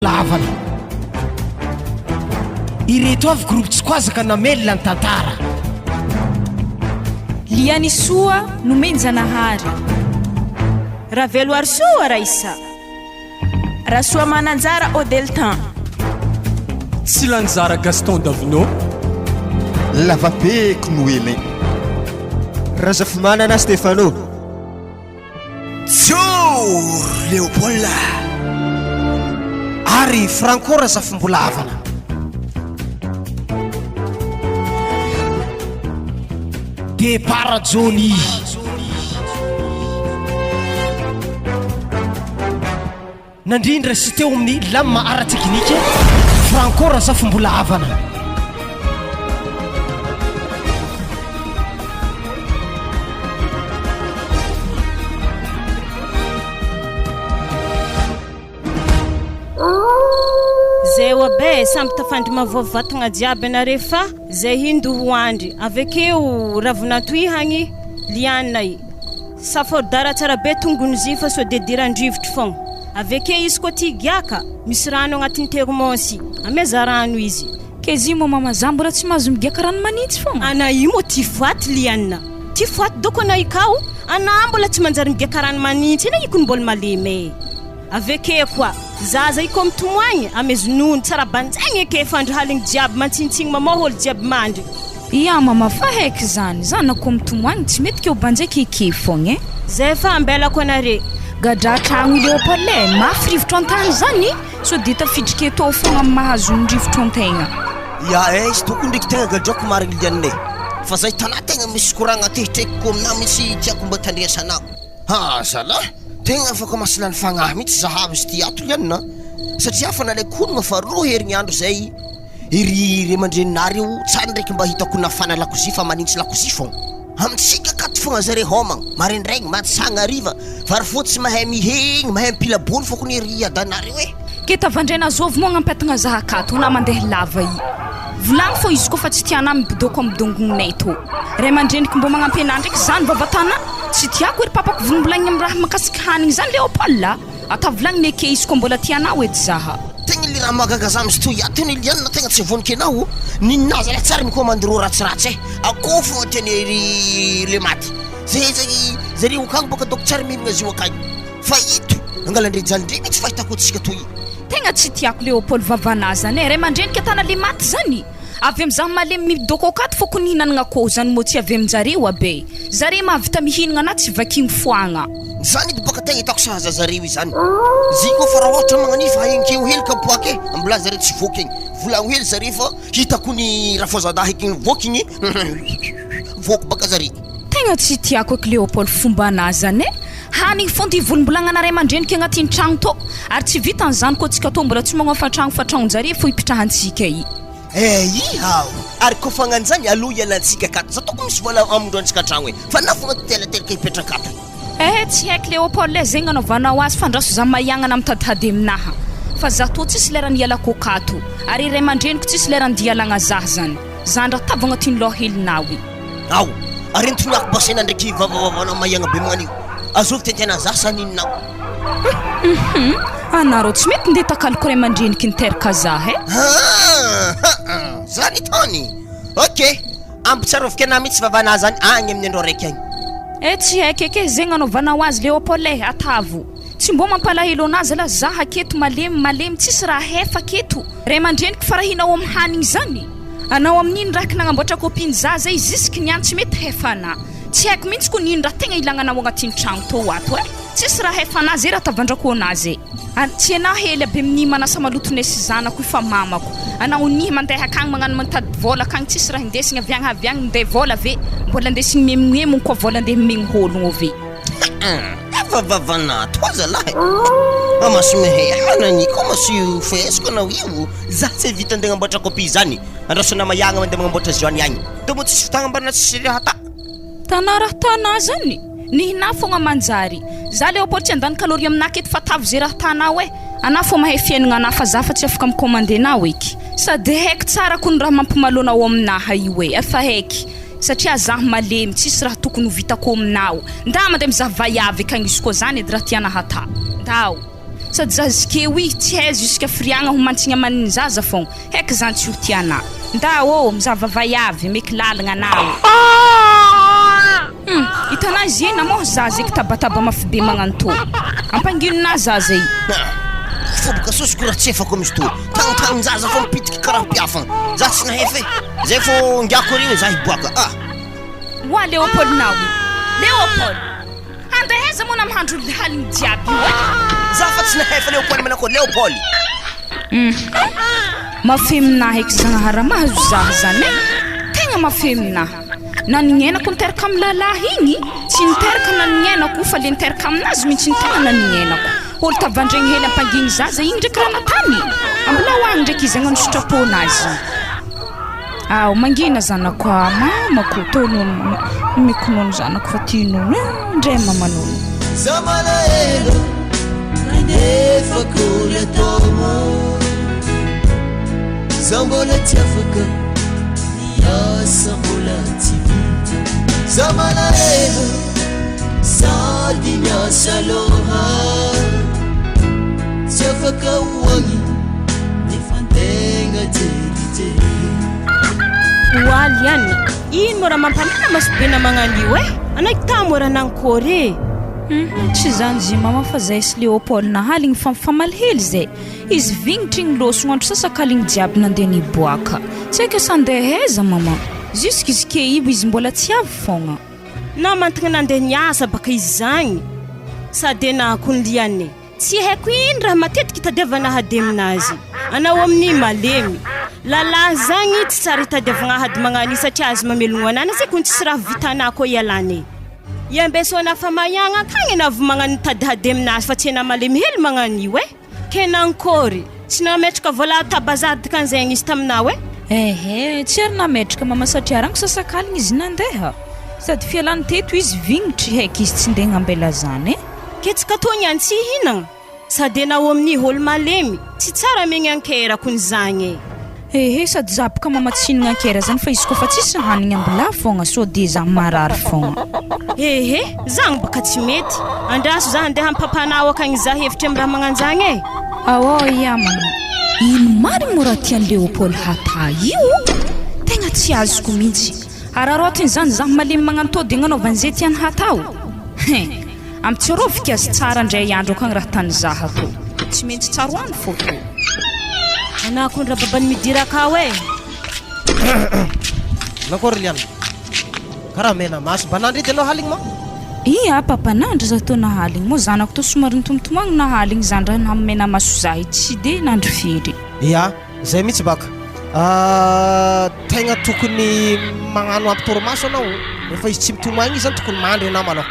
Havana. Ireto avy groupe Tsikwazaka namelona ny tantara. Lianisoa Nomenjanahary. Raveloarisoa Raissa. Rasoamananjara Odeltin. Tsilanjara Gaston Davino. Lavabeko Noelin. Razafimanana Stéphano. Joro Léopold ary Franco Razafimbolavana. Départ Johnny. Nandrindra sy teo amin'ny lamina ara-teknika Franco Razafimbolavana. Zay oa be samby tafandry mavoa vatagna jiaby anare fa zay hindo ho andry avekeo ravinatohihagny liana i Safaodara tsara be tongony zy fa sao de dirandrivotro fogna. Aveke izy koa tia giaka, misy rano agnatin'ny thermos, ameza rano izy. K'zy moa mama za mbola tsy mahazo migiaka rano manintsy fogna. Ana io moa tia foaty Liana, tia foaty doko ana io kao, ana mbola tsy manjary migiaka rano manintsy, ana io kony mbola malemy e. Aveke koa, zaza io koa mitomoagny, amezo nono, tsara banjaigny eke fandry haligny jiaby, mantsinitsigny mamôha olo jiaby mandry. Ia mama fa haiko zany, zanako mitomoagny tsy mety keo banjaiky eke fogna e. Zay fa ambelako anare. Gadra tragno i Léopold e, mafy rivotro antany zany, sao dia tafiditra eto ao fogna am mahazo ny rivotro antegna. Ia eh izy tokony ndreky tegna gadrako marigny lianina e, fa zay tanà tegna misy koragna te hitreko aminà mitsy tiako mba tandresanao. Ha zalah, tegna afaka mahasilany fagnahy mitsy zaha izy ty ato lianina satria fa nalaiko honogna fa roa herignandro zay Ery ray aman-dreninà reo tsary ndraiky mba hitako nafana lakozia fa manintsy lakozia fogna. Amintsika akato fogna zare homagna, maraindraigny, mantsagna, hariva, vary fotsy mahay mihegny, mahay mipila bolo fô kony ery adanà reo e. Ke tavandraina zôvy moa agnampiatagna zah akato na mandeha lava i. Volagno fô izy koa fa tsy tianà mibidôko am dongognonay tô. Ray aman-dreniko mbô magnampy anà ndraiky zany vavatana. Tsy tiako ery papako volombolagniny am raha makasiky hanigny zany Léopold a. Ataovy lagniny eke izy koa mbola tia anao edy zaha. Tegna le raha mahagaga za mistoy ato iny Eliane tegna tsy vonoky anao ninona zalahy tsary mikomandy rô ratsiratsy eh akôho fogna tiany ry le maty zay zay zareo akagny bôka dônko tsary mihinagna azy io akagny fa ito angalandre jalindre mitsy fahitako antsika toy. Tegna tsy tiako Léopold vavanà zany eh, ray aman-dreniky atana le maty zany? Avy am za malemy midoko akato fô ko nihinanagna akôho zany mô tsy avy amin-jareo aby e! Zare mahavita mihinagna anà tsy vakigny foagna. Zany edy bôka tegna hitako sahaza zareo izany. Zy koa fa raha ôhatra magnan'io fa ahenkeo hely kapoaka e, ambola zare tsy voky egny. Volagno hely zare fa hitako ny rafozandahy igny voky igny, voky baka zare. Tegna tsy tiako eky Léopold fombanà zany e! Hanigny fônty hivolombolagna ray aman-dreniky agnatin'ny tragno tô, ary tsy vitan'izany koa tsika tô mbola tsy magnofa tragno fa tragnonjare fô ipitrahantsika i. Eh iha o! Ary koa fagnanjany aloha hialantsika akato za tokony misy vola hamondroantsika tragno e! Fa na fogna telatelaka hipetraka ato e! Eh tsy haiko Léopold eh, zegny anaovanao azy fa andraso za maiagnana mitadihady aminaha fa za tô tsisy lera nialako akato ary ray aman-dreniko tsisy lera andia hialagna zah zany. Za ndra tavagna aty ny loha helinao e. Ao, ary entoniako basaina ndraiky vavavavanao maiagna be magnan'io. Azovy tentiana za sa ninonao. Hum, anareo tsy mety ndeha takaloko ray aman-dreniky niteraka za he. Haa, zany tany. Ok, ampitsaroviko anah mihitsy vavanah zany agny amin'ny andro araiky agny. Eh tsy haiko eky e, zegny anaovanao azy Léopold e, atavo. Tsy mbô mampalahelo anah zalah za aketo malemy malemy tsisy raha hefa aketo. Ray aman-dreniko farahinao am hanigny zany? Anao amin'iny raha ki nagnamboatra copie ny zaza i jusque niany tsy mety hefana. Tsy haiko mintsy ko n'ino raha tegna ilagna anao agnatin'ny tragno tô ato eh. Tsisy raha hefana ze raha tavandrako anazy eh. An tsy enah hely aby amin'ny manasa maloto ne sy zanako io fa mamako. Anao nihy mandeha akagny magnano mitady vôla akagny tsisy raha indesigny avy agny avy agny minday vôla ve? Mbola andesigny miemognemogno koa vôla andeha omegny hôlogno ve? Efa vavana toa zalahy e! Maso miheahana ny koa maso feheziko anao io, za tsy vita andeha agnamboatra copie zany, andraso nama iagna mandeha magnamboatra zany agny, tô moa tsisy fotoagna mba tsisy raha ata. Tanà raha tanà zany, nihinà fogna manjary, za Léopold tsy handany calorie aminà aketo fa tavy ze raha tanao e, anà fô mahay fiaignana anà fa za fa tsy afaka mi-commander nao eky, sady haiko tsara kony raha mampimalona ao aminaha io e, efa haiky. Satria zaho malemy tsisy raha tokony ho vitako aminao. Ndà mandeha mizaha vaiavy akagny izy koa zany edy raha tiana hatà. Ndao. Sady zaza keo i, tsy hay jusqu'à firiagna ho mantsigna aman'ny zaza fogna. Heky zany tsy ho tianà. Nda ô, mizava vaiavy, meky lalagna anà ô. Hum, hitanà izy eny namoha zaza eky tabataba mafy be magnano tô. Ampanginonà zaza i. Ha, foboka sosoko raha tsy efako amin'izy tô. Tagnotagnon-jaza fô mipitiky karaha mpiafagna. Za tsy nahefa e. Zay fô ngiako ary za hiboaka. Ah! Oa Léopold nao i. Léopold! Handeha aiza moa na mihandro haligny jiaby io e? Za fa tsy nahefa Léopold manakôry Léopold. Hum. Mafy aminah eky Zagnahary mahazo zah zany e. Tegna mafy aminah. Nanignenako niteraka amy lalahy igny, tsy niteraka nanignenako fa le niteraka aminazy mintsy ny tegna nanignenako. Olo tavandregny hely ampangigny zaza igny ndraiky raha natany. Ambilao agny ndraiky izy hagnano sitraponazy. Ao mangina zanako ah, mamako tô nono mama, omeko nono zanako fa tia nono eh, ndray mama nono. Za malahelo nefa akory atao Za mbola tsy afaka ny asa mbola tsy vita Za malahelo sady miasa loha Tsy afaka ho agny nefa antegna jerijery. Oa Liana, ino moa raha mampanana maso be namagna an'io eh? Anao hita moa raha nankôry e? Hum, tsy zany zy mama fa zay sy Léopold nahaligny fa mifamaly hely zay. Izy vignitra igny lôsogno andro sasakaligny jiaby nandeha niboaka. Tsy haiko asa andeha aiza mama. Jusque izy ke io izy mbola tsy avy fogna. Namantagna nandeha niasa baka izy zagny sady enahako ny liane. Tsy haiko ino raha matetiky itadiavana hady aminazy. Anao amin'iny malemy. Lalahy zagny tsy tsara itadiavagna hady magnano io satria azo mamelogno anana zay kony tsisy raha vitanà koa ialana e. Iambeso anà fa maiagna akagny anà vao magnano mitady hady aminazy fa tsy anà malemy hely magnano io e. Ke nankôry? Tsy nametraka vola ta bazary dikan'izegny izy taminao e? Ehe, tsy ary nametraka mama satria rango sasakaligny izy nandeha. Sady fialany teto izy vignitry heky izy tsy ndeha agnambela zany e. Ketsika toa ny antsy hihinagna sady enao amin'ny olo malemy tsy tsara megny ankera kony zagny e. Ehe sady za boka mama tsy hinagna ankera zany fa izy koa fa tsisy hanigny ambilà fogna sao de za marary fogna. Ehe zagny baka tsy mety. Andraso za handeha ampapanao akagny za hevitry am raha magnanjagny e. Aô ia mama. Ino marigny moa raha tian'i Léopold hatà io? Tegna tsy azoko mintsy. Araraotiny zany za malemy magnano tô de agnanaovany ze tiany hatao? Hein. Ampitsiaroviko azy tsara ndray andro akagny raha tany zaha tô. Tsy maintsy tsaroany fô tô. Anah kony rababany midira akao e. Nakory Liana? Karaha mena maso mba nandry edy anao haligny ma? Ia papa nandry za tô nahaligny moa zanako tô somary nitomtomagny nahaligny zany raha nahamena maso zahy tsy de nandry firy. Ia. Zay mihitsy baka. Tegna tokony magnano ampy torimaso anao, rehefa izy tsy mitomagny izy zany tokony mandry anao malôha,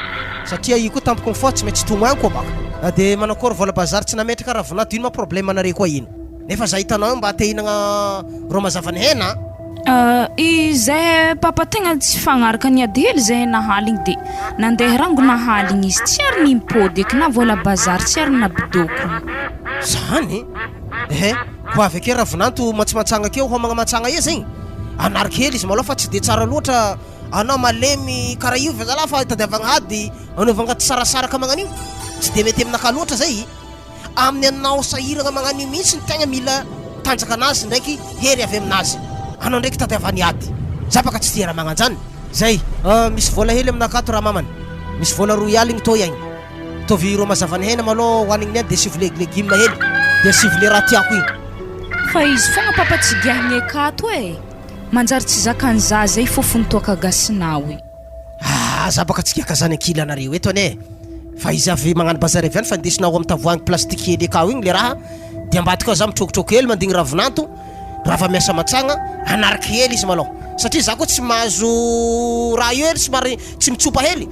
satria io koa tampoky mifoha tsy maintsy tomagny koa baka. De manakôry vôla bazary tsy nametraka ravin'ato ino ma problème anare koa ino? Nefa za hitanao io mba te hihinagna rô mazava ny hena a. Izay papa tegna tsy fagnaraka niady hely zahay nahaligny de nandeha rango nahaligny izy tsy ary nimpody eky na vôla bazary tsy ary nabidôkony. Zany? Ehe, koa avy ake ravinanto mantsimantsagna akeo homagna mantsagna eo zegny, anariko hely izy malôha fa tsy de tsara loatra anao malemy karaha io fa zalahy fa itadiavagna ady anaovagna tsy sarasaraka magnan'io, tsy de mety aminakahy loatra zay, amin'ny anao sahiragna magnan'io mihitsy ny tegna mila tanjaka anazy ndraiky hery avy aminazy, anao ndraiky itadiavany ady, za baka tsy tia raha magnanjany, zay, misy vôla hely aminakahy ato ramamany, misy vôla roy aligny tô iagny. Ataovy ro mazava ny hena malôha hoanigny ny any de asivo legioma hely de asivo le raha tiako igny. Fa izy fogna papa tsy giahigny akato e! Manjary tsy zakan'ny zaza i fofony toaka gasinao i. Ah za baka tsy giaka zany ankilanareo eto anie fa izy avy magnano bazary avy any fa indesinao am tavoahangy plastique hely akao igny le raha de ambadika ao za mitrokitroky hely mandigny ravinanto Rava miasa matsagna anaraka hely izy malôha satria za koa tsy mahazo raha io hely somary tsy mitsopa hely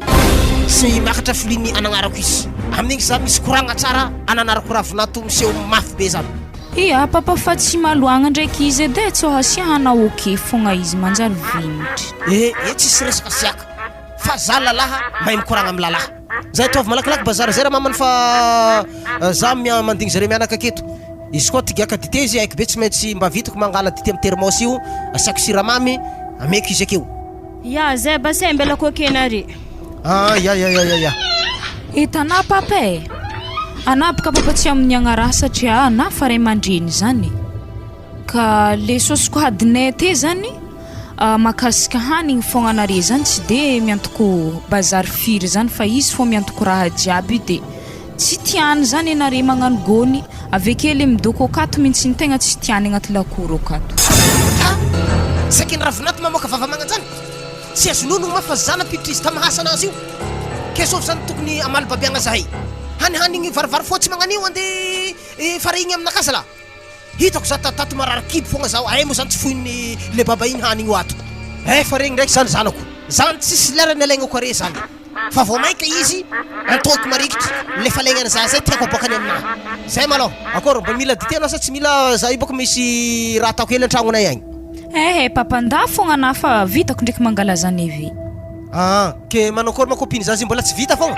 sy miakatra filiny anagnarako izy amin'igny za misy koragna tsara ananarako ravinato miseho mafy be zany. Ia papa fa tsy maloagna ndraiky izy edy e, tsô hasiahana ok fogna izy manjary vignitry. Eh eh tsisy resaka siaka fa za lalaha mahay mikoragna am lalaha. Zay ataovy malakilaky bazary zay ramamany fa za mandigny zareo mianaka aketo. Izy koa tigaka dite izy haiko be tsy maintsy mba vitako mangala dite am thermos io asiako siramamy ameko izy akeo. Ya zay base mbela koa kena ary. Ah ya ya ya ya ya. Hitanà papa e! Anah boka papa tsy aminiagna raha satria anah fa ray aman-dreny zany. Ka le sôsiko hadinay aty zany mahakasika hanigny fogna anare zany tsy de miantoko bazary firy zany fa izy fô miantoko raha jiaby de tsy tiany zany anare magnano gôny, aveke le midôko akato mintsy ny tegna tsy tiany agnaty lakoro akato. Ha! Saika ny ravinato mamoaka vava magnanjany? Tsy azo inoana ma fa za nampiditra izy tam asa anazy io. Ke zovy zany tokony hamaly babiagna zahay? Hanihanigny varivary fotsy magnanio ande farahigny aminakahy zalah. Hitako za tatato marary kibo fogna zaho ay moa zany tsy foin'ny le baba iny hanigny ho ato. Eh fa regny ndraiky zany zanako zany tsisy lerany alaignako are zany fa vao maika izy antohiko marikitry le falaignany za zay tiako aboakany aminahy zay malôha akôry mba mila dite anao sa tsy mila za io bôka misy raha ataoko hely antragnonay agny. Eh eh papa nda fogna anah fa vitako ndraiky mangala zanevy. Aa ke manao akôry ma copine za zay mbola tsy vita fogna.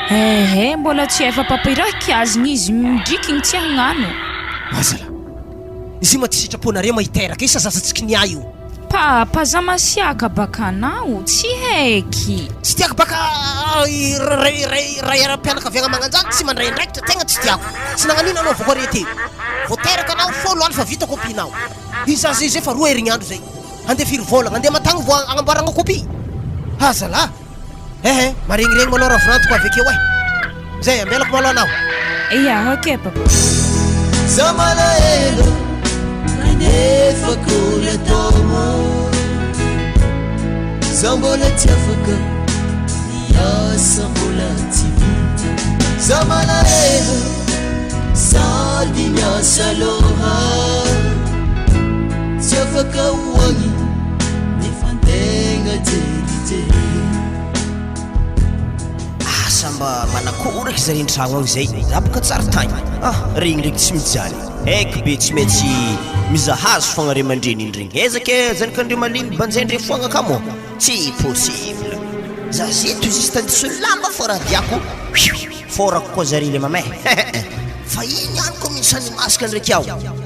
Ehe mbola tsy efa papa i raha kiazigny izy midrikigny tsy hagnano. Azala. Izy io ma tsy sitraponareo ma hiteraka io sa zaza tsy kinià io. Papa za masiaka baka anao tsy haiky. Tsy tiako baka ray ray ray ara-pianakaviagna magnanjany tsy mandray andraikitra tegna tsy tiako. Tsy nagnanino anao vao arety. Vao teraka anao fôlo andro fa vita copie-nao. Io zaza io zay fa roa herignandro zay. Andeha firy vôlagna andeha aman-tagny vao agnamboaragna copie? Ha zalah! Eh eh, maregniregny malôha raha vorantoka avy akeo eh! Zay, ambelako malôha anao. Ya, ok papa. Za malahelo nefa akory atao Za mbola tsy afaka ny asa mbola tsy vita Za malahelo sady miasa loha Tsy afaka ho agny nefa antegna jerijery. Asa mba manakory eky zare ntragno agny zay, za boka tsary tagny, ah regny ndreky tsy mijaly, eky be tsy maintsy mizaha azy fogna ray aman-dreny igny regny, aiza ke zanak'andriamalimy banjain-dre fogna ka moa, tsy possible, za zeto juste andiso lamba fô raha diako, Fôrako koa zare le mamay hehehe fa iny ihany koa misy an'i masque ndraiky ao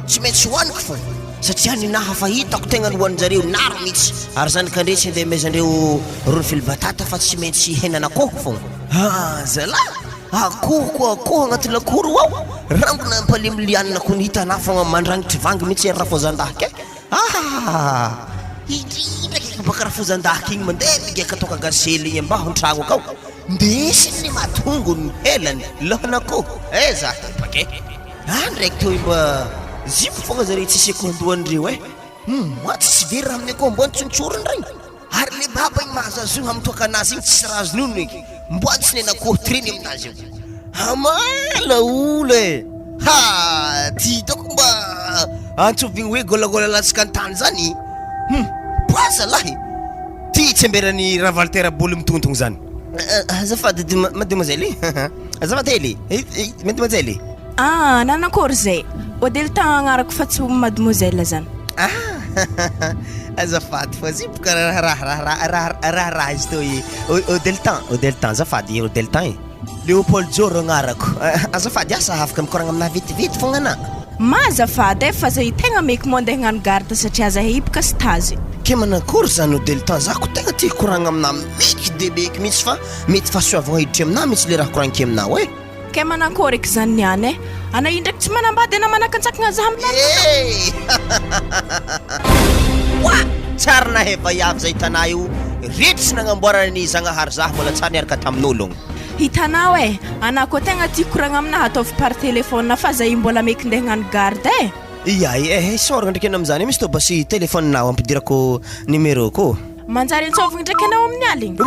tsy maintsy hohaniko fô satria ninaha fa hitako tegna nohaninjareo naro mitsy ary zany ka ndre tsy andeha amezandreo rony filibatata fa tsy maintsy henan'akoho fô ah zalah akoho ko akoho agnaty lakoro ao rambony ampalemy lianina ko ny hitanah fogna mandrangitry vangy mitsy ery rafozandahy kay Ahahaha! Indrindra kaiky baka rafozan-dahy igny mandeha migiaka toaka gasely igny ambahon-tragno akao, ndesiny ny mahatongony ny helany, lohan'akoho, eh za tapaka eh! Ah ndraiky toy mba zipo fogna zare tsisy akohon-dohan'ireo eh! Hum, moa tsisy very raha amin'ny akoho ambony tsontsorony regny? Ary le baba igny mahazo azy io hamitoaka anazy igny tsisy raha azo nono eky, mboa tsy nen'akoho tireny aminazy io. Hamala olo e! Ha! Ty hitako mba antsovigny hoe gôlagôla latsaka an-tany zany. Hum! Boa zalahy! Ty tsemberan'i Ravaltera boly mitontogno zany. Azafady mademoiselle e! Azafady hely e! Mademoiselle e! Ah! Nanakôry zay? Odely ta agnarako fa tsy mademoiselle zany. Ah! Azafady fa zipo karaha raha raha raha raha raha izy tô i Odeltan, Odeltan, azafady Odeltan e. Léopold Joro agnarako. Azafady asa afaka mikoragna aminahy vetivety fogna anà? Ma azafady e, fa zahay tegna meky mandeha hagnano garde satria zahay hipoka stage. Ke manakory zany Odeltan, za ko tegna tia hikoragna aminà meky de meky mihitsy fa mety fahasoavagna hiditry aminà mihitsy le raha koragniko aminao e. Kay manakory eky zany niany e, anà io ndraiky tsy manambady anà manakantsakagna za aminà Eh! Oa! Tsary nahay vaiavy zay tanà io reto tsy nagnamboaran'i Zagnahary zah mbola tsary niaraka tamin'ologno. Hitanao e! Anà koa tegna tia koragna aminà ataovy par téléphone fa zah io mbola meky ndeha hagnano garde e! Ia eh, isaoragna ndraiky anao amizany e, misy tô basy téléphone-nao ampidirako numéro-ko. Manjary antsovigny ndraiky anao amin'ny aligny?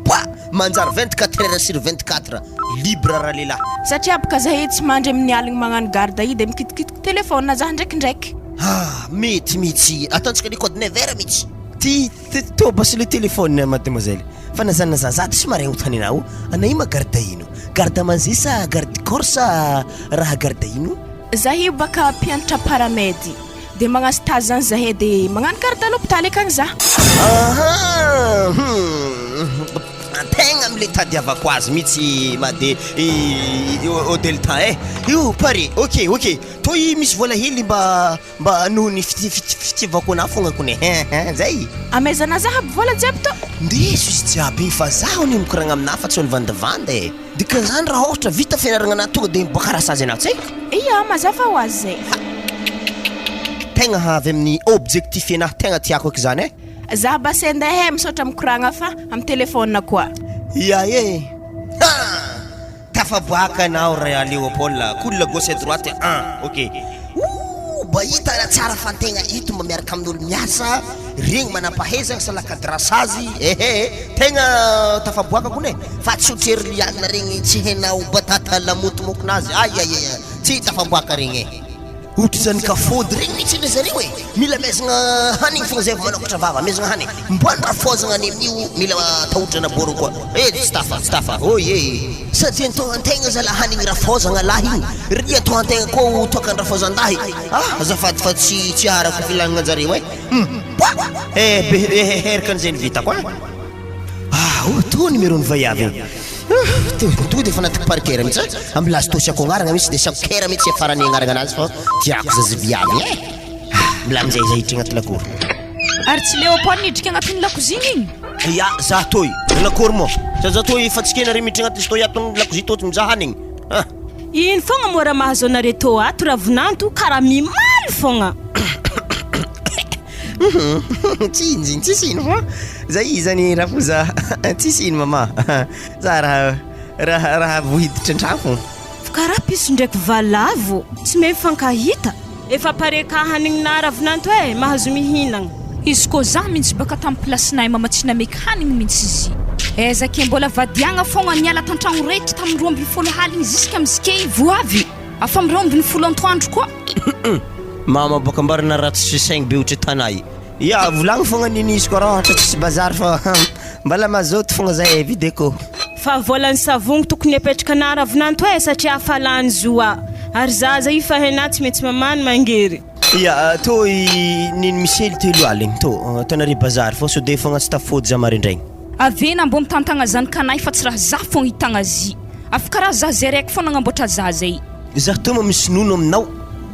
Poa! Manjary 24 heures sur 24 libre ralehilahy. Satria boka zahay tsy mandry amin'ny aligny magnano garde io de mikitikitiky téléphone zah ndraikindraiky. Ah, mety mihitsy, ataontsika le code neuf heures mihitsy. Ty ty tô basy le téléphone mademoiselle, fa na za na za za tsy maregny hotaninao, anao io ma garde ino? Garde à manger sa garde corps sa raha garde ino? Zah io baka mpianatra paramed. De magnano stage zany zahay de magnano garde à l'hôpital akagny za. Aha! Hum! Tegna amle tadiavako azy mitsy made i Delta eh! Io pare ok ok toy misy vola hely mba mba noho ny fitiavako anah fogna kony eh zay! Amaizana zah aby vola jiaby tô? Ndeso izy jiaby igny fa zaho anie mikoragna aminah fa tsy olo vandivanda eh! Dikan'izany raha ôhatra vita fianaragna anah tonga de miboaka rasazy anah tsy? Ia, mazava ho azy zay. Ha! Tegna avy amin'ny objectif anah tegna tiako eky zany eh! Za bassin ndeha eh, misaotra mikoragna fa am telephone koa. Ia eh! Ha! Tafaboaka anao ra Léopold, cool gauche et droite an! Ok. Ouh! Mba hita raha tsara fa antegna eto mba miaraka amin'olo miasa, regny manampahaizagna sa la cadrassage, ehe! Tegna tafaboaka kony eh! Fa tsy ohatry ry Liana regny tsy hainao batata lamoty mokonazy, aiaiaia! Tsy tafaboaka regny eh! Ohatr'izany kafody regny mihitsy anie zareo e! Mila amezagna hanigny fogna zay vao manokatra vava, amezagna hanigny. Mboany rafohazagna any amin'io mila atahotrana bôro koa. Eh tsy tafa, tsy tafa. Oi e! Sady antohan-tegna zalahy hanigny rafohazagna lahy igny, ry antohan-tegna koa ho toakan-drafozan-dahy. Ah azafady fa tsy tsy aharako filagnanjareo e! Hum! Poa! Eh be herika an'izay ny vitako an! Ah oh toa numéro ny vaiavy igny. Ah tonga de efa natiko par cœur mihitsy an! Ambilazy toa asiako agnarana mihitsy de asiako cœur mihitsy iafarany agnarana anazy fa tiako zaza viavy eh! Ah milamy zay zay hiditra agnaty lakoro. Ary tsy Léopold nidrika agnatin'ny lakozia igny? Ya za toy lakoro moa sa za toy efa tsy kena re miditra agnaty izy toy ato amin'ny lakozia toa tsy mizaha hanigny ah. Ino fogna moa raha mahazo anare tô ato ravinanto karaha mimaly fogna. Tsy ino zegny, tsisy ino fa za i zany rafoza tsisy ino mama za raha raha raha vao hiditra an-tragno fogna. Fa karaha piso ndraiky valavo tsy mahay mifankahita. Efa pare ka hanigna ravinanto e, mahazo mihinagna. Izy koa za mintsy baka tam plasinay mama tsy nameky hanigny mintsy izy. Aiza ke mbola vadiagna fogna niala tantragno reky tam 12 aligny ziska amizike vo avy afa am 12 antoandro koa. Mama baka ambarana ratsy saigny be ohatry tanà i. Ya volagno fogna nini izy koa raha ohatra tsisy bazary fa mbala mazoto fogna zahay videko. Fa volan'ny savogno tokony apetraka anah ravinanto e satria afa lany zoa ary zaza io fa henah tsy maintsy mamany mangery. Ya tô i nini misely telo aligny tô ataonare bazary fô sode fogna tsy tafody za marendraigny. Avena mbô mitantagna zanakanahy fa tsy raha za fogna hitagna azy afa karaha za zay raiky fô nagnamboatra zaza i. Za tô ma misy nono aminao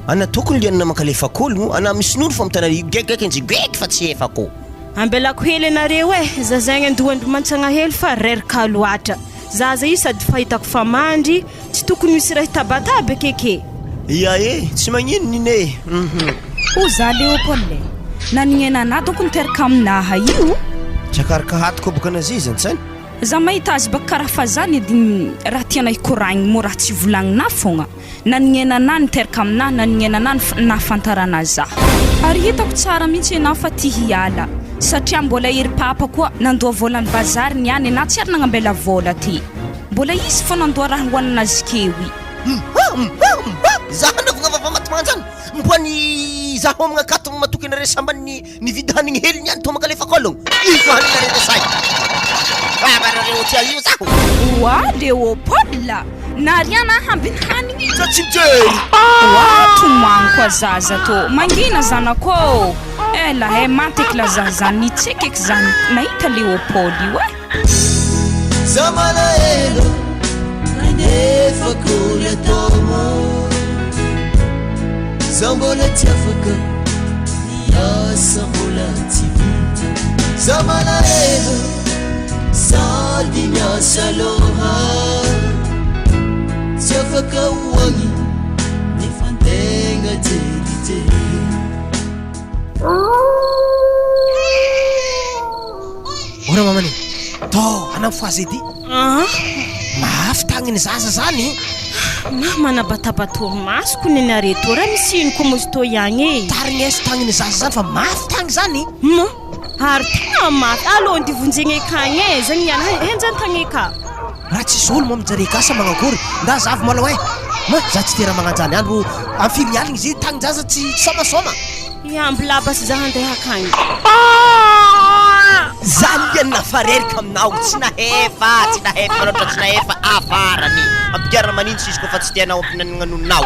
ana tokony lianina mankalefa kôlogno ana misy nono fô mitana gaiky njy gaiky fa tsy efako. Ambelako hely anareo e, zazaigny andohandro mantsagna hely fa rerka loatra, zaza io sady fahitako fa mandry, tsy tokony misy raha hitabataba ekeke. Ia e, tsy magnino nina e, hum. Ho za Léopold e, nanignena anah doko niteraka aminaha io. Trakaraka hatoko boka nazy zany tsany. Za mahita azy baka karaha fa zany edy raha tiana hikoragniny moa raha tsy volagnina fogna. Nanignena anah niteraka aminah, nanignena anah ny nahafantarana zah. Ary hitako tsara mihitsy enah fa tia hiala, satria mbola ery papa koa nandoa volan'ny bazary niany enah tsy ary nagnambela vola ty. Mbola izy fô nandoa raha hoanina zikewy. Zah anaovagna vava maty magnanjany, mboa ny zaho amin'Ankato matoky anareo sambany Nividy hanigny hely niany tô mankalefa kôlogno. Io fo haninareo de sahy. Vavarareo tia io zaho. Oa Léopold! Nariana hambiny hanigny. Za tsy mijery. Oa tomagny koa zaza tô. Mangina zanako ô! Ela eh maty eky la zaza nitseky eky za nahita Léopold io eh. Za malahelo nefa akory atao Za mbola tsy afaka ny asa mbola tsy vita Za malahelo sady miasa loha Tsy afaka ho agny nefa antegna jerijery Ora mamany To anao fohaza edy Mafy tagniny zaza zany Na manabataba torimasoko ny nareto raha misy ino koa mozy tô ihany e Tarigneso tagniny zaza zany fa mafy tagny zany Ma ary tegna mafy alô andeha vonjegna akagny e zagny ihany henjany tagny eka Raha tsisy olo moa mijare gasa magnankory nda zavy malao eh Ma za tsy tia raha magnanjany andro am firy aligny izy tagnin-jaza tsy somasoma Ia mbola basy za handeha akagny. Za liana fa reraka aminao tsy nahefa tsy nahefa loatra tsy nahefa afarany ampigarana manintsy izy koa fa tsy tianao ampinanonanonao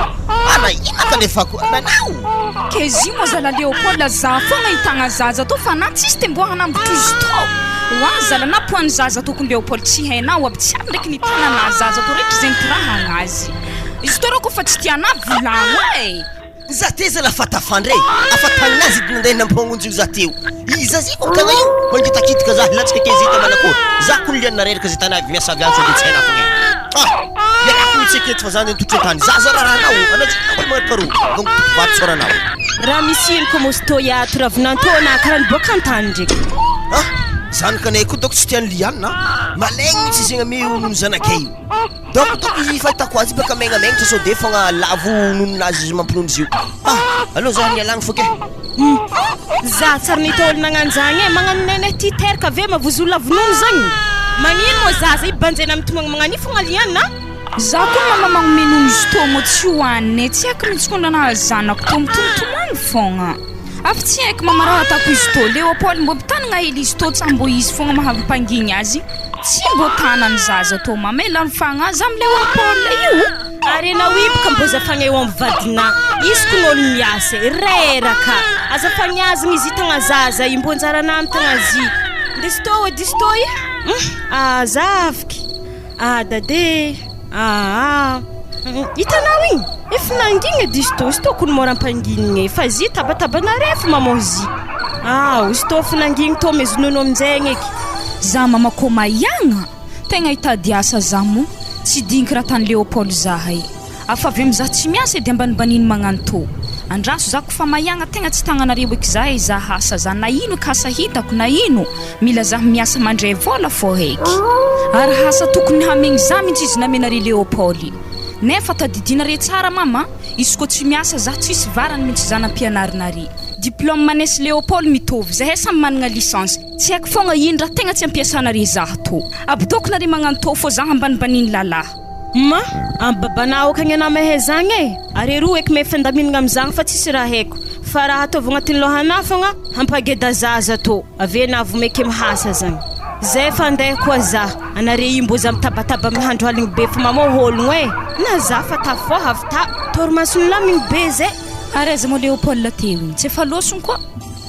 ana ina kalefako nanao. K'ezy moa zala Léopold za foagna hitagna zaza tô fa na tsisy te mbô hanambotry izy tô. Oa zala na poan'ny zaza tokony Léopold tsy hainao aby tsy aby ndraiky ny tanana zaza tô reky zegny ty raha agnazy. Izy tô rô kofa tsy tianà volagno e. Za te zala fa tafandry e! Afa tagninazy edy nandeha nampagnonjy io za teo. Iza zay ko tagna io? Mangitakitaka za latsaka ke zay tamanakôry. Za kony lianina reraka zay tany avy miasa avy any sao de tsy hainà fogna e. Ah! Ialako mitsy aketo fa za nde nitotry an-tany. Za za raranao, anao tsy hainao magnano karo. Donc vato tsoranao. Raha misy ino ko mosto iato ravin'Antoana karaha ny boaka an-tany ndreky. Ah! Zanakanay koa dôko tsy tian'i Liana a! Malaigny mitsy izy igny amy nono zanakay io. Donc donc izy fahitako azy baka megnamegna sao de fogna lavo nononazy izy mampinono izy io. Ah! Aleo za mialagny fô ke. Hum! Za tsary nahita olo nagnano zagny e, magnano neneh ty teraka ve mavozo olona vonono zagny? Magnino moa zaza i banjena mitomagny magnano io fogna liana a? Za koa mama magnome nono izy tô moa tsy hohanine e, tsy haiko mintsy koa nahazo zanako tô mitomtomagny fogna. Afa tsy haiko mama raha ataoko izy tô, Léopold mbô mitanagna hely izy tô tsa mbô izy fogna mahampangigny azy. Tsy mbô tanany zaza tô mama e lany fagnahy za am Léopold io. Ary enao io ka mbô zafagna eo am vadinà izy kony olo miasa e, reraka, aza fagniazagna izy hitagna zaza i mbô anjaranà mitagna zy, ndesy tô ô diso tô i, hum azafiky, ah dade, aa hitanao igny efa nangigna diso tô, izy tô kony môra ampanginigna e, fa zy tabatabanare efa mamôha zy, ao izy tô efa nangigny tô mezonono aminjegny eky. Za mama kô maiagna? Tegna hitady asa za moa tsy dinky raha tany Léopold zahay. Afa avy amy za tsy miasa edy ambanimbaniny magnano tô. Andraso za kofa maiagna tegna tsy tagnanareo eky za e za asa za na ino eky asa hitako na ino mila za miasa mandray vôla fô heky. Ary asa tokony hamegny za mintsy izy namenare Léopold. Nefa tadidinare tsara mama izy kô tsy miasa za tsisy varany mintsy za nampianarinare. Diplôme anay sy Léopold mitovy zahay samy managna licence. Tsy haiko fogna ino raha tegna tsy ampiasanare zah tô. Abdoko nare magnano tô fô zah ambanimbaniny lalah. Ma, amy babanah aoka agny anah mahay zagny e! Ary eroa eky mahay fandaminagna amizagny fa tsisy raha haiko fa raha ataovy agnatin'ny lohanah fogna hampageda zaza tô, avy eo anah vo meke mihasa zagny. Zay fa andeha koa zah, anare io mbô za mitabataba amin'ny handro aligny be fa mamôha ôlogno e! Na zah fa tafôha avy ta, torimaso nilamigny be zay. Ary aiza moa Léopold teo igny? Tsy efa lôsogno koa?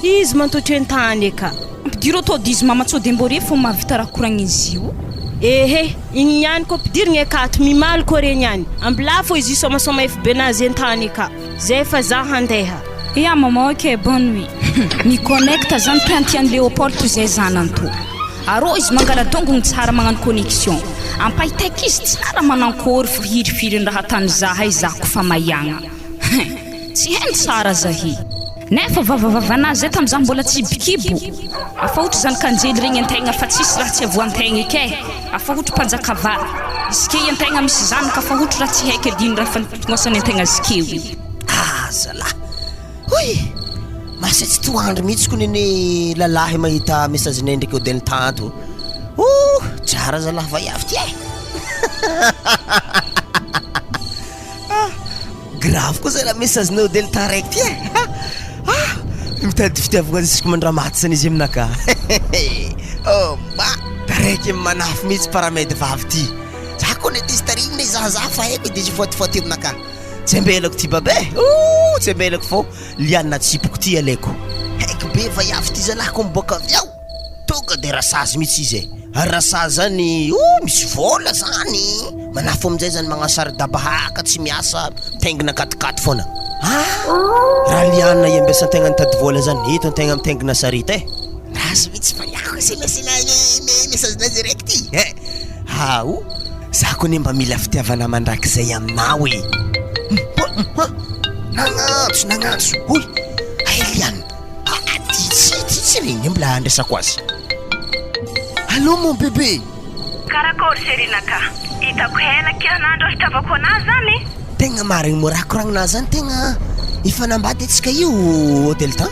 Izy mantotry entany e ka. Ampidiro atody izy mama tsô de mbô re fô mahavita raha koragna izy io. Ehe, igny ihany ko ampidirigna akato, mimaly ko regny any. Ambilà fô izy io sômasôma efy be nazy entany e ka. Zay fa za handeha. Ya maman ok bonne nuit. Mi connecte zany tiantian'i Léopold toy izay zanany tô. Arô izy mangala dongony tsara magnano connexion. Ampahitaiky izy tsara manankôry fo hirifiry ny raha tany zahay za kofa maiagna. Hein! Tsy hainy tsara zahy. Nefa vavavavanazy zay tamza mbola tsy bikibo. Afa hotry zany kanjely regny antegna fa tsisy raha tsy avoantegna eky e. Afa hotry mpanjaka vavy. Zikey antegna misy zanaka fa hotry raha tsy haiky adino raha fa nitognosany antegna zikeo io. Ah zalah! Hoy! Masa tsy toandro mihitsy ko nene lalahy mahita message nay ndraiky Odell tato. Oh! Tsara zalah vaiavy ty e! Ah! Grave koa zay message nao Delta raiky ty e! Ah! Mitady fitiavagna jusque mandramaty zany izy aminakahy. Oh ma! Taraiky manafy mihitsy paramède vavy ty. Za koa nety izy tarigny le zahazaha fa haiko edy izy foatifoaty aminakahy. Tsy ambelako ty babe e! Ouh! Tsy ambelako fô liana atsipiko ty alaiko. Haiko be vaiavy ty zalahy ko miboaka avy ao. Tonga de rasazy mihitsy izy e! Ary rasazy zany oh misy vola zany! Manafo aminjay zany magnano sary dabahaka tsy miasa mitaingina katikaty foana. Ah! Raha liana iambesan-tegna nitady vola zany eto antegna mitaingina sarety e! Razy mihitsy fa yako selasela message-nazy raiky ty eh! Hao! Za koa anie mba mila fitiavana mandrakizay aminao e! Nagnantso nagnantso hoy! Hay liana! Aa ty tsy ty tsy regny mbola andraisako azy. Allô mon bébé. Karakôry chérie ka? Hitako hela kia nandro fitiavako anah zany. Tegna marigny moa raha koragnina zany tegna hifanambady antsika io Delta.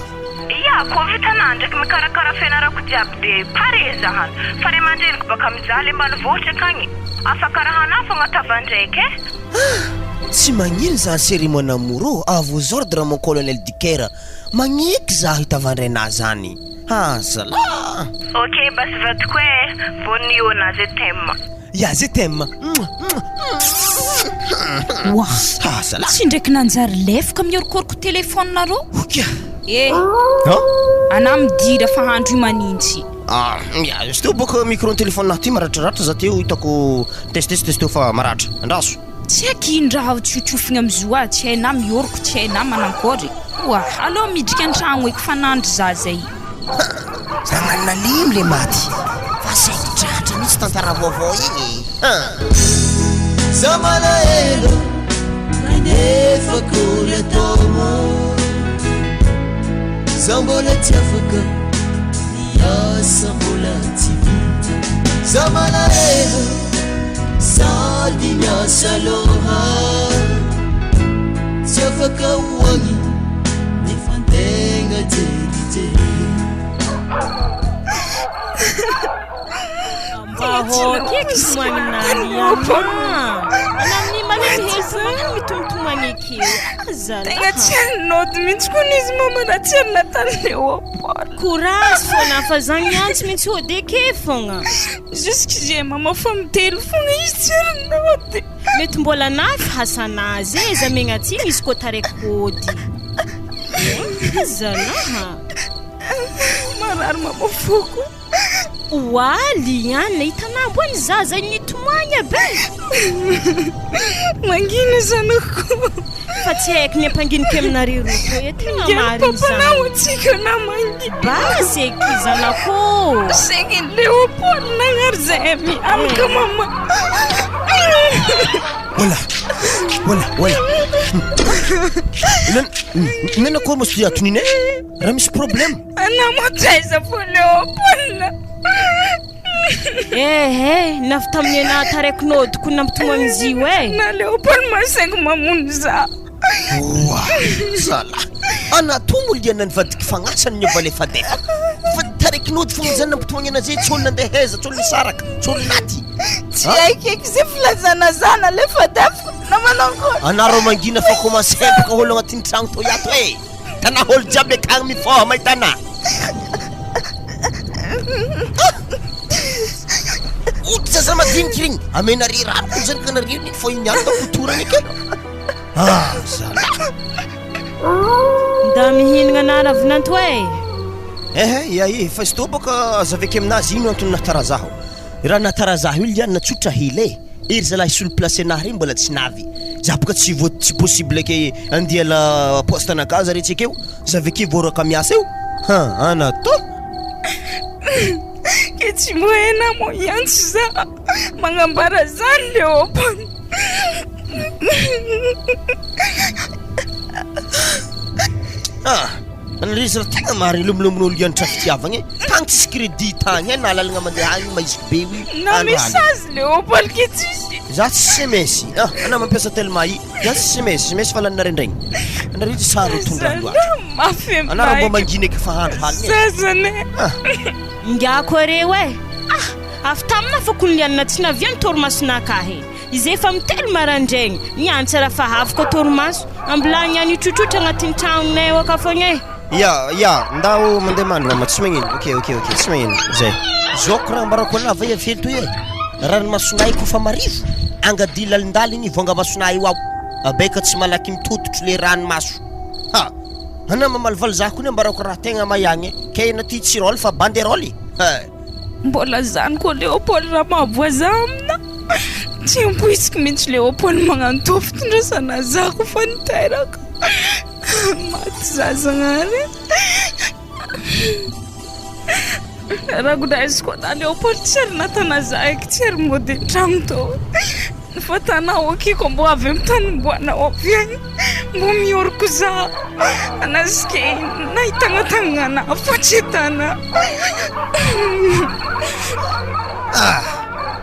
Ia, koa vitanah ndraiky mikarakara fianarako jiaby de pare zah fa ray aman-dreniko baka mijaly ambanivohitra akagny afaka arahanah fogna tavandraiky e. Ah! Tsy magnino zany chérie mon amour ô, à vos ordres mon colonel Dicker. Magneky zaho hitavandray zany ha zalah. Ok basy vadiko eh, bonne nuit ona je t'aime. Ya je t'aime. Oa, Ha zalah. tsy ndraiky nanjary lefaka miorokôroko téléphone nareo. Oka. Eh, Ha? anà midira fa handro io manintsy. Ah, ya, izy teo bôka micro-n'ny téléphone-nahy ty maratraratra za teo hitako test test teo fa maratra. Andraso. Tsy haiko ino raha ho tsotsofigna amizio ah, tsy hainà mioroko, tsy hainà manankôry. Oa, aleo midriky an-tragno eky fa nandry za zay. Ha! Zagnahary nalemy le maty fa saingy tratra mihitsy tantara vaovao igny e! Ha! Za malahelo nefa akory atao Za mbola tsy afaka ny asa mbola tsy vita Za malahelo sady miasa loha Tsy afaka ho agny nefa antegna jerijery Tegna tsy hainao mihitsy kony izy mama raha tsy ary natany Léopold. Courage fôgna fa za miantso mihitsy hody ake fôgna. Jusque j'ai mama fa mitely fôgna izy tsy ary nody. Mety mbola nafy hasanazy e, za megnatsiny izy koa taraiky hody. Zalaha. Marary mama foko. Oaly ihany hitanà mbo ny zaza nitomagny be. Mangina zanako. Fa tsy haiko ny ampanginiko aminareo roa tô e, tegna Ngian'ny marigny papanao zany. antsika na mangina. Basy eky zanako. Zegny Léopold nagnary zay mianaka mama. Wala, wala, wala. Nan, nanakory moa sy atonina e? Raha misy problème. Anao moa tsy aiza fo Léopold. Ehe, navy tamin'ny anah taraiky nodiko nampitomagny izy io e. Na Léopold masaiko mamono za. Oa, zala. Anatomo liana nivadiky fagnasany niova alefadefa. Fa taraiky nody fogna zany nampitomagny anazy tsy olo nandeha aiza, tsy olo nisaraka, tsy olo naty. Tsy haiko eky zay filazana za nalefadefa na manao akory. Anareo mangina fa commence hempaka olo agnatin'ny tragno tao iato e. Tanà olo jiaby akagny mifoha mahita anà. Ody zaza madiniky regny, amenare rano koa zany ka nareo ny fa iny ihany da fotorany ake. Ah, zalahy. Nda mihinagna anah ravinanto e. Ehe, ia i, fa izy tô bôka aza avy ake aminazy ino antony nahatara zaho. Raha nahatara zaho io lianina tsotra hely e. Ery zalahy hisolo place anahy regny mbola tsy navy. Za boka tsy voa tsy possible ke andeha la poste anakahy zare tsy akeo, za avy ake voaroaka miasa eo. Ha, ana tô. Ke tsy mbo hainà moa hiantso za magnambara zany Léopold. Ah, Analizy raha tegna marigny lomolomon'olo hianatra fitiavagna e. Tagny tsisy crédit tagny e, na lalagna mandeha agny maiziky be io. Na andro aligny. message Léopold ke tsisy. Za tsy sms. Ah, anà mampiasa telma i. Za tsy sms, sms fa lany naraindraigny. Anareo tsy sary tondra loatra. Mafy Anà raha mba mangina eky fa andro haligny e. Zazane. Ah. Ingako areo e! Ah! Avy tamina fa kony lianina tsy naviany torimasonakahy e! Izay efa mitelo maraindraigny, niantsa raha fa afaka torimaso, ambilagny any hitrotrotra agnatin'ny tragnonay ao akafagna e! Ya, ya, ndao mandeha mandry mama, tsy magnino, ok, ok, ok, tsy magnino, zay. Zao raha ambarako anah va hiavelo toy e, ranomasonay kofa marivo, angady lalindaligny vôngamasonay io ao, abeka tsy malaky mitototro le ranomaso, ha! Anah mamalivaly zah kony ambarako raha tegna maiagny e, kay anah ty tsy rôle fa banderole, ha! Mbola zany koa Léopold raha mahavoa za amina. Tsy ampoiziko mihitsy Léopold magnano toa fitondrasana za ko fa niteraka. Maty za Zagnahary. Ragodraizy koa na Léopold tsy ary natana za eky tsy ary mody an-tragno tao. Fa tanao akiko mbô avy amy tany omboanao avy agny mbô mioroko za anasike nahitagnatagnana fa tsy tana. Ah!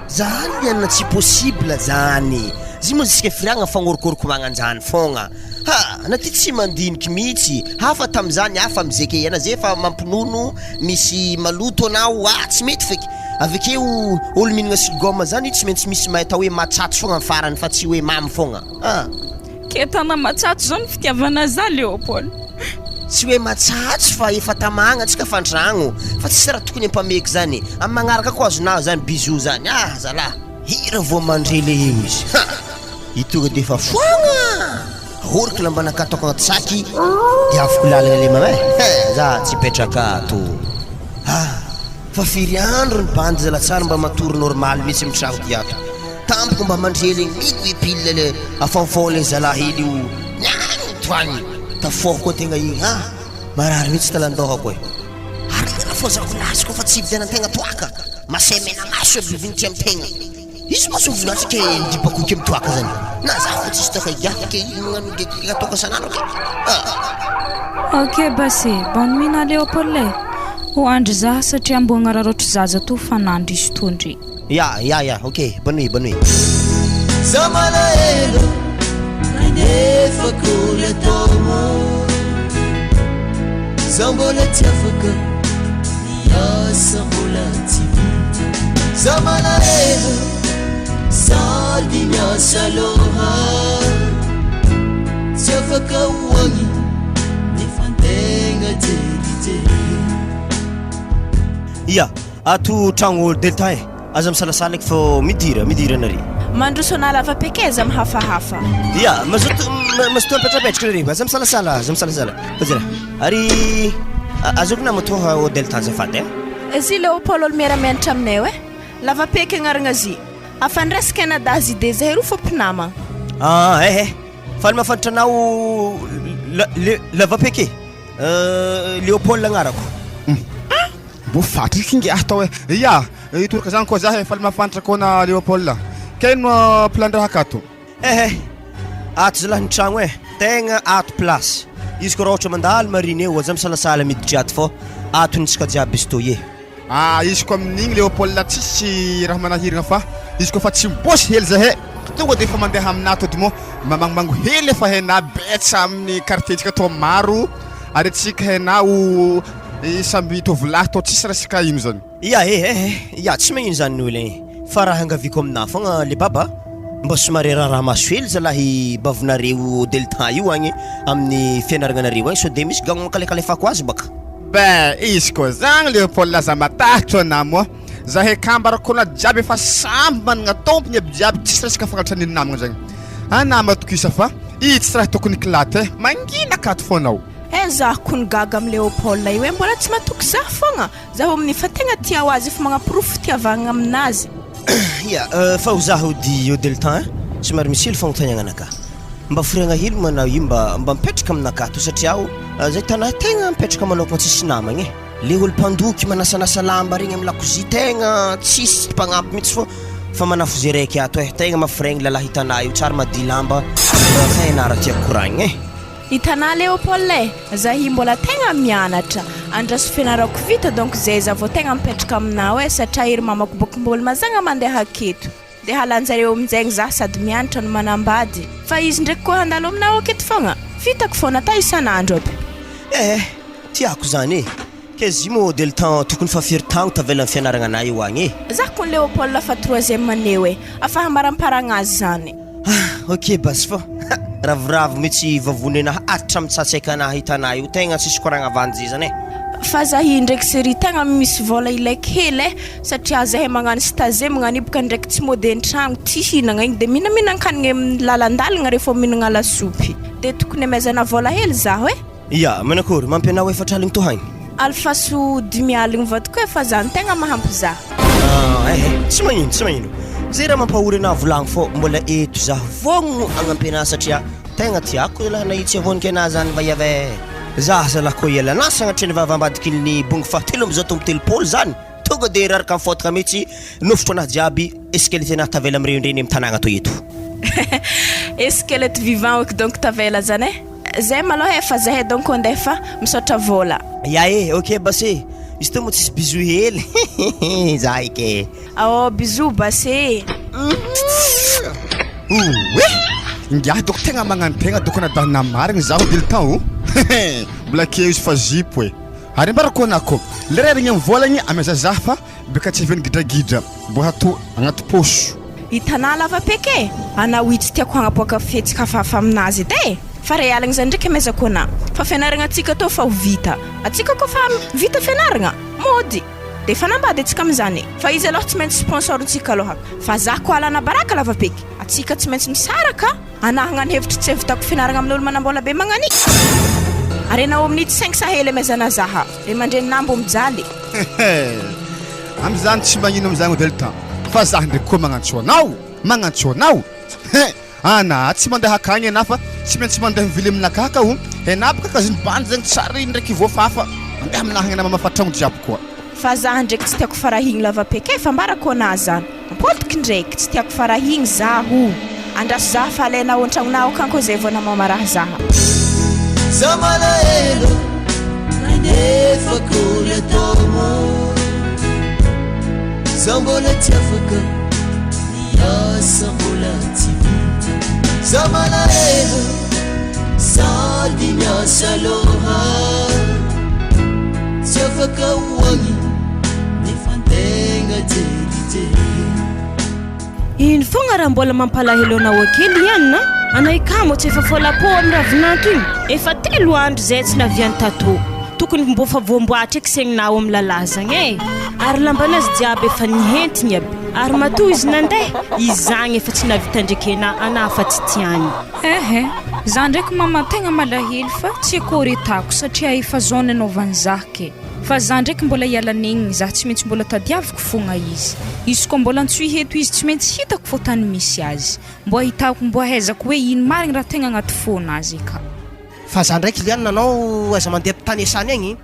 Zany ny anona tsy possible zany! Zy moa zisika firiagna fagnorokoroko magnanjany fogna! Ha! Ana ty tsy mandiniky mitsy! Hafa tamizany hafa amizeke ana ze fa mampinono misy maloto anao ah tsy mety feky! Avekeo olo mihinagna silgoma zany tsy maintsy misy mahay atao hoe matsatso fogna am farany fa tsy hoe mamy fogna ah! Ketana matsatso zao ny fitiavana za Léopold. Tsy hoe matsatso fa efa tamagna antsika fa antragno fa tsisy raha tokony ampameky zany am magnaraka koa azonao zany bisous zany ah zalah. Hira vao mandre le eo izy ha! I tonga de efa foagna! Ahoriko lambanakahy ataoko agnaty saky de avoko lalagna le mama eh! Za tsy hipetraka ato ah! Fa firy andro ny bandy zala tsary mba matory normal mihitsy amin'ny tragno ty ato. Tampoka mba mandre le migo i pile le afaofao le zalahy hely io niany agny. Tafoha koa tegna igny ah! Marary mihitsy talandohako e. Ary tena fôzako lazy koa fa tsy hividianan-tegna toaka. Masay mena maso e bivinitry amy tegna. Izy moa zao volantsika e midibakoky amy toaka zany. Na za fô tsisy toaka igiahako ke ino magnano gega toaka isan'andro ke. Ah. Ok basy e, bonne nuit na Léopold e. Ho andry za satria mbo agnararaotry zaza to fa nandry izy to ndry. Ya ya ya ok bonne nuit bonne nuit. Za malahelo nefa akory atao Za mbola tsy afaka ny asa mbola tsy vita Za malahelo sady miasa loha Tsy afaka ho agny nefa antegna jerijery Ia, ato tragno Delta e. Aza misalasala eky fô midira, midira anare. Mandroso anà lava be kay aza mihafahafa. Ia, mazoto, mazotoa mipetrapetraka nareo, aza misalasala, aza misalasala. Fa zay raha. Ary azoko na moto ao Delta azafady eh. Zy Léopold olo miara mianatra aminay eo eh. Lava peky agnaragna zy. Afa niresaka anadahy zy de zahay roa fô mpinamagna. Ah eh eh. Faly mahafantatra anao la, le, lava peky e. Léopold agnarako. Mbo fatrika ingahy tao e. Ya, hitoraka zany koa zah e, faly mahafantatra koa na Léopold. Kay ino plan-draha akato? Eh eh, ato zalahy ny tragno e, tegna ato place. Izy koa raha ohatra mandalo marine eo, aza misalasala miditry ato fô ato ny tsika jiaby izy toy e. Ah, izy koa amin'igny Léopold tsisy raha manahiragna fa izy koa fa tsy mibosy hely zahay, tonga de efa mandeha aminà to de moa mamangomango hely efa hainà betsa amin'ny quartier-ntsika tô maro ary antsika hainà o samby tovolahy tô tsisy resaka ino zany. Ya eh eh ya tsy magnino zany Noely eh fa raha angaviako aminà fogna le baba mba somary raharaha maso hely zalahy bavinareo Delta io agny amin'ny fianaragnanareo agny sao de misy gang mankalekalefako azy baka. Ben izy koa zagny Léopold aza matahotro anah moa zahay kambara kona jiaby efa samby managna tompony aby jiaby tsisy resaka fangatatra ny namagna zagny anah matokisa fa i tsy raha tokony kilaty eh mangina akato fô anao. Eh zah kony gaga am Léopold io eh mbola tsy matoky zah fogna zah amin'ny fa tegna tia ho azy efa magnaporofo fitiavagna aminazy. Ya, fa ho zaho ody eo Delta ein, somary misy hely fagnontaniagna anakahy. Mba foriagna hely moa anao io mba mba mipetraka aminakahy to satria aho zay tanà tegna mipetraka manokagna tsisy namagna e. Le olo mpandoky manasanasa lamba regny amy lakozia tegna tsisy mpagnampy mihitsy fô fa manafo ze raiky ato e, tegna mafiregny lalahy tanà io tsary madio lamba fa enà raha tiako koragnina e. Hitanà Léopold e, za i mbola tegna mianatra, andraso fianarako vita donc zay za vao tegna mipetraka aminao e, satria ery mamako bôka mbola mazagna mandeha aketo, de halanjareo aminjegny za sady mianatra no manambady, fa izy ndraiky koa handalo aminao aketo fogna, vitako fogna ata isan'andro aby. Eh eh, tiako zany e! K'aizy moa de le temps tokony fa firy tagno tavela am fianaragna anay eo agny e! Za kony Léopold fa troisième année e, afa hamaramparagna azy zany. Ah ok basy fô ha! Ravoravo mitsy vavony anah hatram tsatsaika anah hitanah io tegna tsisy koragna vandy zany e! Fa za i ndraiky serie tegna misy vôla ilaiko hely e, satria zahay magnano stage magnano io boka ndraiky tsy mody an-tragno ty hihinagna igny de minaminankanigny amin'ny lalandalagna rehefa mihinagna lasopy de tokony amezana vôla hely zaho e! Ya, manakory, mampy anao efatra aligny tohagny? Alefaso dimy aligny vadiko e fa zany tegna mahampy za. Ah, eh eh, tsy magnino, tsy magnino. Zay raha mampahory anah volagno fô mbola eto zah vogno hagnampy anah satria tegna tiako zalahy nahitsy avoniky anah zany vaiavy eh. Zah zalahy koa hiala anah sagnatria ny vava ambadikin'ny bongo faha 33 zany tonga de raraka am-fôtaka mihitsy nofotro anah jiaby esquelette anah tavela mirenireny am tanagna toy eto. Esquelette vivant ok donc tavela zany eh. Zay malôha e fa zahay donc andeha fa misaotra vôla. Ya e, ok basy e, izy teo moa tsisy bisous hely za eky e. Aô bisous basy e. Oue! Ingahy doko tegna magnantegna doko anadahina marigny zaho Delta o! Mbola keo izy fa zipo e! Ary ambarako anako, lera iarigny am vôlagny ameza zah fa beka tsy avy gidragidra mbo hatao agnaty pôso. Hitanà lava peky e! Anao io tsy tiako hagnapoaka fihetsika hafahafa aminazy edy e! Fa ray aligny zany ndraiky amezako anà. Fa fianaragna antsika tô fa ho vita. Atsika koa fa vita fianaragna, mody. De hifanambady atsika amizany. Fa izy aloha tsy maintsy sponsor-ntsika aloha. Fa za koa alana baraka lava peky. Atsika tsy maintsy misaraka. Anà hagnano hevitry tsy havitako fianaragna amin'olo manambola be magnani. Ary anao amin'ity 500 hely amezana zaha. Ray aman-dreninà mbô mijaly. Hehe. Amizany tsy magnino amizany Odelta fa zah ndreky koa magnantso anao magnantso anao he ana tsy mandeha akagny ana fa tsy maintsy mandeha mivily aminakahy ka o enah boka kaziny bandy zegny tsary ndraiky voafafa mandeha aminahy agny ana mamafa tragno jiaby koa. Fa zah ndreky tsy tiako farahigny lava peke fa ambarako anah zany ampodiko ndreky tsy tiako farahigny zaho andraso zah fa alainao antragnonao akagny koa zay vao namamaraha zaha. Za malahelo nefa akory atao Za mbola tsy afaka ny asa mbola tsy vita Za malahelo sady miasa aloha Tsy afaka ho agny nefa antegna jerijery Ino fogna raha mbola mampalahelo anao ake Liana? Anao i Kamo tsy efa fôla-pô amin'ny ravinanto igny? Efa telo andro zay tsy naviany tato. Tokony mbô fa voamboatra eky saigninao amin'ny lalazagna e! Ary lambanazy jiaby efa nihentigny aby. Ary matoa izy nandeha, izagny efa tsy nahavita ndreky anah fa tsy tiagny. Ehe, za ndraiky mama tegna malahelo fa tsy akôry etako satria efa zao nanaovany zah ke. Fa za ndraiky mbola hiala nenigny za tsy maintsy mbola tadiaviko fogna izy. Izy koa mbola antsoy eto izy tsy maintsy hitako fô tany misy azy. Mbô ahitako mbô ahaizako hoe ino marigny raha tegna agnaty fônazy ka. Fa za ndraiky liana anao aza mandeha tany esany agny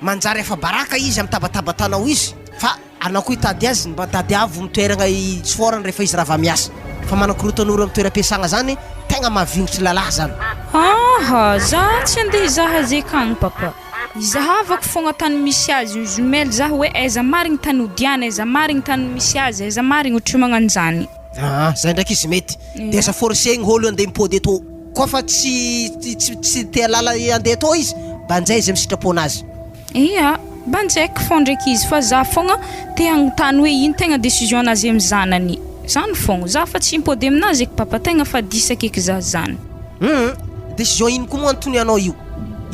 manjary afa-baraka izy am tabatabatanao izy fa anao koa hitady azy mba tadiavo mitoeragna itsoforany rehefa izy rava miasa fa manakorotan'olo am toeram-piasagna zany tegna mahavignitry lalahy zany. Aha, za tsy andeha hizaha azy akagny papa. Izahavako fogna tany misy azy io jumelle za hoe aiza marigny tany odiana aiza marigny tany misy azy aiza marigny ohatry magnanjany. Aa zay ndraiky izy mety de aza forcer-gny ôlo andeha mipody eto koa fa tsy tsy tsy te halala andeha eto izy banjay izy amy sitrapon'azy. Ia, banjaiko fô ndraiky izy fa za fogna te hagnontany hoe ino tegna décision nazy amy zanany, zany fogna, za fa tsy mipody aminazy eky papa tegna fa diso akeky za zany. Hum, décision ino koa moa antonianao io?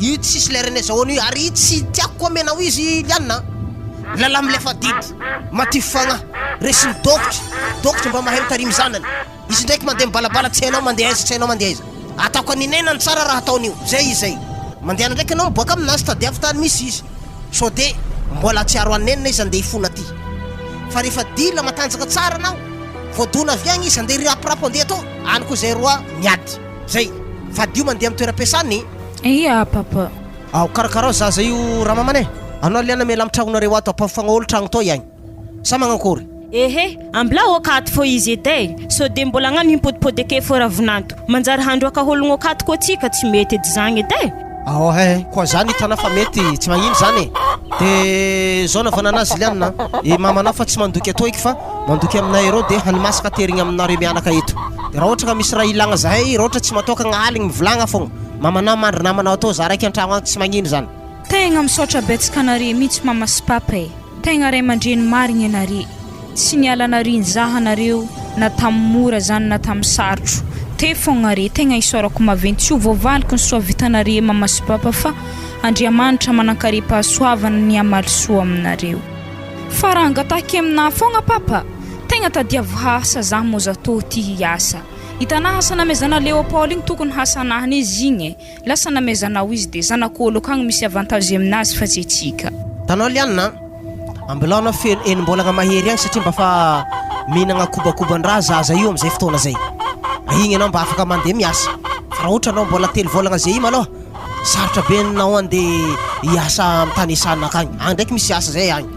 Io tsisy lerany azahoana io ary tsy tiako koa amenao izy Liana a! Lalahy milefa adidy, matify fagnahy, resin'ny dokotra, dokotra mba mahay mitarimy zanany, izy ndraiky mandeha mibalabala tsy hainao mandeha aiza tsy hainao mandeha aiza, ataoko aninenany tsara raha ataony io, zay izy zay, mandehana ndraiky anao miboaka aminazy tadiavo tany misy izy, sao de mbola hatsiaro hanenina izy andeha hifona aty, fa rehefa dila matanjaka tsara anao, voadona avy agny izy andeha rirapirapo andeha atao, any koa zay roa miady. Zay. Fadio mandeha am toeram-piasana e. Ia papa. Ao karakarao zaza io ramamana e. Anao liana miala am tragnonareo ato ampafagna olo tragno tô iagny. Sa magnankory? Ehe, ambilao akato fô izy edy e, sao de mbola agnano himpodipody ake fô ravinanto, manjary handroaka ologno akato koa tsika, tsy mety edy zagny edy e. Ao he, koa zany hitanao fa mety, tsy magnino zany e. De zao nahavana anazy Liana a, i mamanao fa tsy mandoky atoa eky fa mandoky aminay arô de hanimasaka aterigny aminareo mianaka eto. De raha ohatra ka misy raha ilagna zahay, raha ohatra tsy matôkagna aligny mivolagna fogna, mamanao mandry namanao atô za raiky antragno agny tsy magnino zany. Tegna misaotra betsaka anare mihitsy mama sy papa e! Tegna ray aman-dreny marigny anare. Tsy niala narin-jaha anareo na tamin'ny mora zany na tamin'ny sarotro. Te fogna re, tegna isaorako maventy tsy ho voavaliko ny soa vitanare mama sy papa fa Andriamanitra manankarem-pahasoavana ny hamaly soa aminareo. Fa raha angatahiko aminah fogna papa, tegna tadiavo hasa zah moa za tô ty hiasa. Hitanah asa namezana Léopold igny tokony hasanahiny izy igny e. Lasa namezanao izy de zanak'olo akagny misy avantage aminazy fa tsy atsika. Tanao Liana a! Ambilao anao feno enim-bolagna mahery agny satria mba fa mihinagna kobakoban-draha zaza io amizay fotoagna zay. Igny anao mba afaka mandeha miasa. Fa raha ohatra anao mbola telo vôlagna zay io malôha, sarotra be anao andeha hiasa amy tany iasana akagny. Agny ndraiky misy asa zay agny.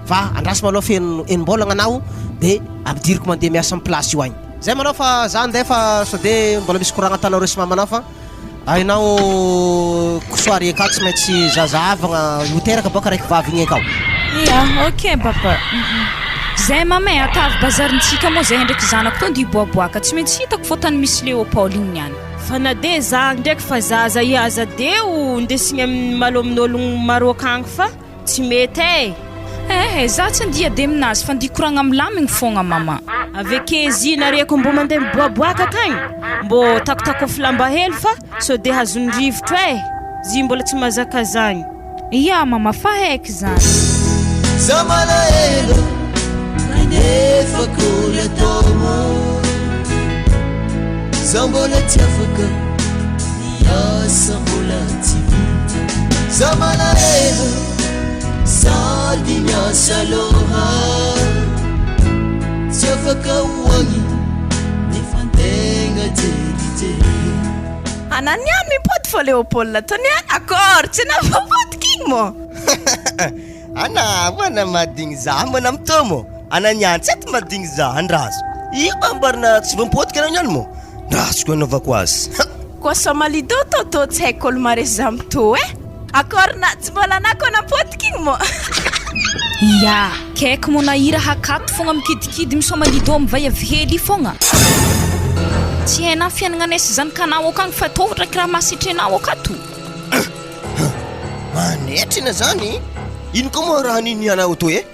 Fa andraso malôha feno enim-bolagna anao de ampidiriko mandeha miasa amy place io agny. Zay malôha fa za andeha fa sao de mbola misy koragna atanareo sy mamanao fa. Hainao kisoa ary akao tsy maintsy zaza havagna ho teraka boka raiky vavy igny akao. Ia ok papa Zay mama e atavy bazarintsika moa zay ndraiky zanako to ndia hiboaboaka tsy maintsy hitako fô tany misy Léopold igny niany. Fa na de za ndraiky fa zaza i aza de ho ndesigny amin'ny malômin'ôlogno maro akagny fa Tsy mety eh! Eh eh, za tsy andia ady aminazy fa andia koragna milamigny fogna mama. Aveke zy nareo mbô mandeha miboaboaka akagny, mbô takotakofy lamba hely fa sao de hazon'ny rivotro eh! Zy mbola tsy mahazaka zagny. Ya mama fa haiko zany. Za malahelo nefa akory atao Za mbola tsy afaka Ny asa mbola tsy vita Za malahelo Sady. Sady miasa loha Tsy afaka ho agny Nefa antegna jerijery. Ana niany mipody fô Léopold tô niany accord tsy navapodiko igny mô. Ana ahoana madigny za mbola mitomo ana niany tsy ato madigny za andraso io amboarina tsy voampodika anao niany mo ndraso ko anaovako azy ha. Koa soma lido tô tô tsy haiko olo maresy za mito eh. Accord na tsy mbola na koa nampodika igny mo. Ya, kaiky mo nahira hakato fogna mikidikidy misaoma lido am vay avy hely fogna. Tsy hainà fiaignananay sy zanakanao akagny fa tô ndraiky raha mahasetry anao akato. Manetrina zany? Ino koa moa raha ninianao toy e?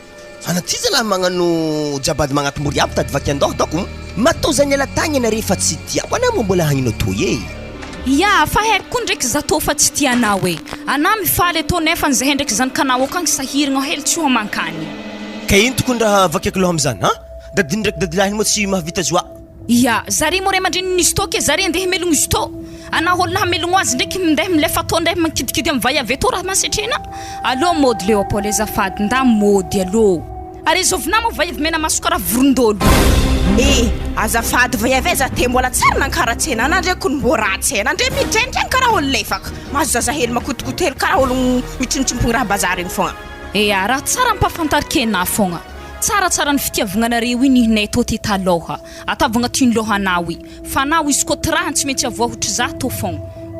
Ana ty zalahy magnano jabady magnatombory aby tady vaky andoha doko. Matoa za niala tagny anare fa tsy tiako ana moa mbola hagnino toy e. Ya, fa haiko koa ndraiky za tô fa tsy tia anao e. Anà mifaly atô nefany zahay ndraiky zanakanao akagny sahiragna hely tsy ho mankany. Ka ino tokony raha vakiako loha amizany an? Dadiny ndraiky dadilahiny moa tsy mahavita joie. Ia, zare moa ray aman-drenin'izy tô ke zare andeha hamelogno izy tô. Anà olona hamelogno azy ndraiky mindeha milefa tô ndeha mankidikidy amin'ny vaiavy tô raha mahasetrena. Aleo mody Léopold azafady nda mody aleo. Ary zovina moa vaiavy mena maso karaha vorondolo. Eh! Azafady vaiavy aiza te mbola tsary nankaratsena ana ndre kony mbô ratsy e, ana ndre midraindraigny karaha olo lefaka, mahazo zazahely makotikoty hely karaha olo mitrimpitrimpogny raha bazary igny fogna. Ea, raha tsara ampahafantariko anà fogna. Tsara tsara ny fitiavagna anareo iny ihinay tô ty talôha. Atavagna ty ny lôhanao i. Fa anao izy kô tirahany tsy maintsy avoahotry za tô fogna.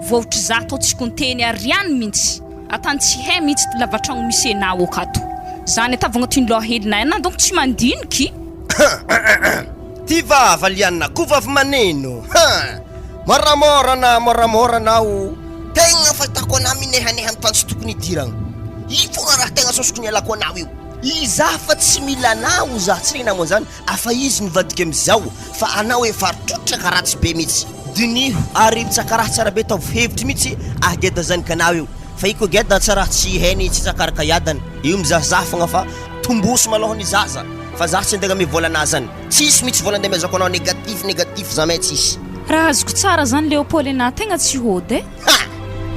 Voahotry za tô tsy konteny ary ihany mintsy. Atany tsy hay mintsy ty lavatragno misy enao akato. Zany atavagna ty ny lôha helinay anà donc tsy mandiniky. Ty vava liana ko vavy maneno ha! Moramora na moramora anao tegna fahitako anah minehaneha am tany tsy tokony hidiragna. Io fogna raha tegna sosoko nialako anao io. Izaho fa tsy mila anao zaho tsy rena moa zany afa izy nivadika amizao fa anao efa trotraka ratsy be mitsy diniho ary tsakaraha tsara be ataovy hevitry mitsy ah geda zanikanao io fa iko geda tsaraha tsy heny tsy tsakaraka iadana io mizahazaha fogna fa tomboso maloha ny zaza fa zaho tsy andeha ame vola anah zany tsisy mitsy vola andeha amezako anao negatif negatif jamais tsisy. Raha azoko tsara zany Léopold tegna tsy hody eh. Ha!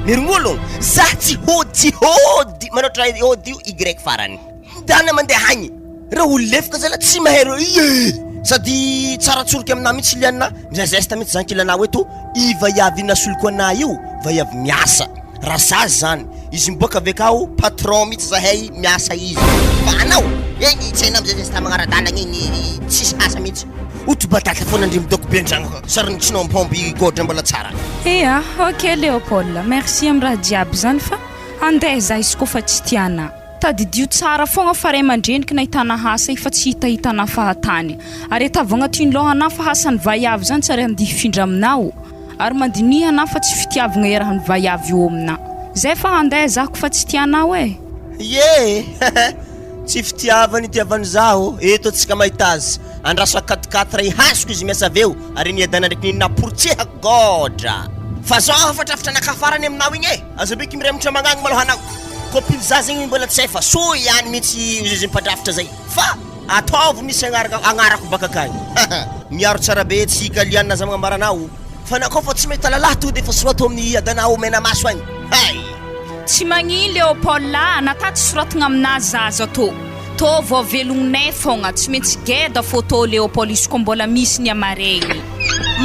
Merignologno, za tsy hody tsy hody manoatra hody io Y farany. Ndana mandeha agny, reo olo lefaka zala tsy mahay reo ie! Sady tsara tsoroky aminah mitsy liana, mizazesta mitsy zan kilanao eto, i vaiavy nasoloko anah io vaiavy miasa, rasazy zany, izy miboaka avy akao patron mitsy zahay miasa izy, fa anao egny tsy hainao mizazesta magnara-dalagna igny tsisy asa mitsy. Ohatry batata foana ndry midoko be andragno ka sariny tsy naompômpy gôdra mbola tsara. Ea, ok Léopold, merci am raha jiaby zany fa andeha za izy koa fa tsy tiana. Tadidio tsara fogna fa ray aman-dreniky nahitana asa efa tsy hitahitana fahatany. Ary atavo agnatin'ny lohanao fa asan'ny vaiavy zany tsy ary handihy hifindra aminao. Ary mandiniha anah fa tsy fitiavagna iarahan'ny vaiavy io aminah. Zay fa handeha za ko fa tsy tianao e. Ie! Tsy fitiavana itiavany zaho, eto antsika mahita azy. Andraso à quatre quatre ihasiko izy miasa avy eo ary niadana ndraiky ny naporitsehako gôdra. Fa zao hafatrafatra naka farany aminao igny e! Aza beky miremotra magnagny malôha anao. Copine za zegny mbola tsy hay fa soa ihany mihitsy ozizy mpandrafitra zay fa ataovy misy agnaraka agnarako baka akagny. Miaro tsara be tsika Liana aza magnambara anao fa na koa fa tsy mahita lalahy tonga defa sorato amin'ny adanao mena maso agny. Hay! Tsy magnino Léopold a, natà tsy soratagna aminà zaza tô. Tô vao velognonay fogna, tsy maintsy geda fô tô Léopold izy koa mbola misy ny amaregny.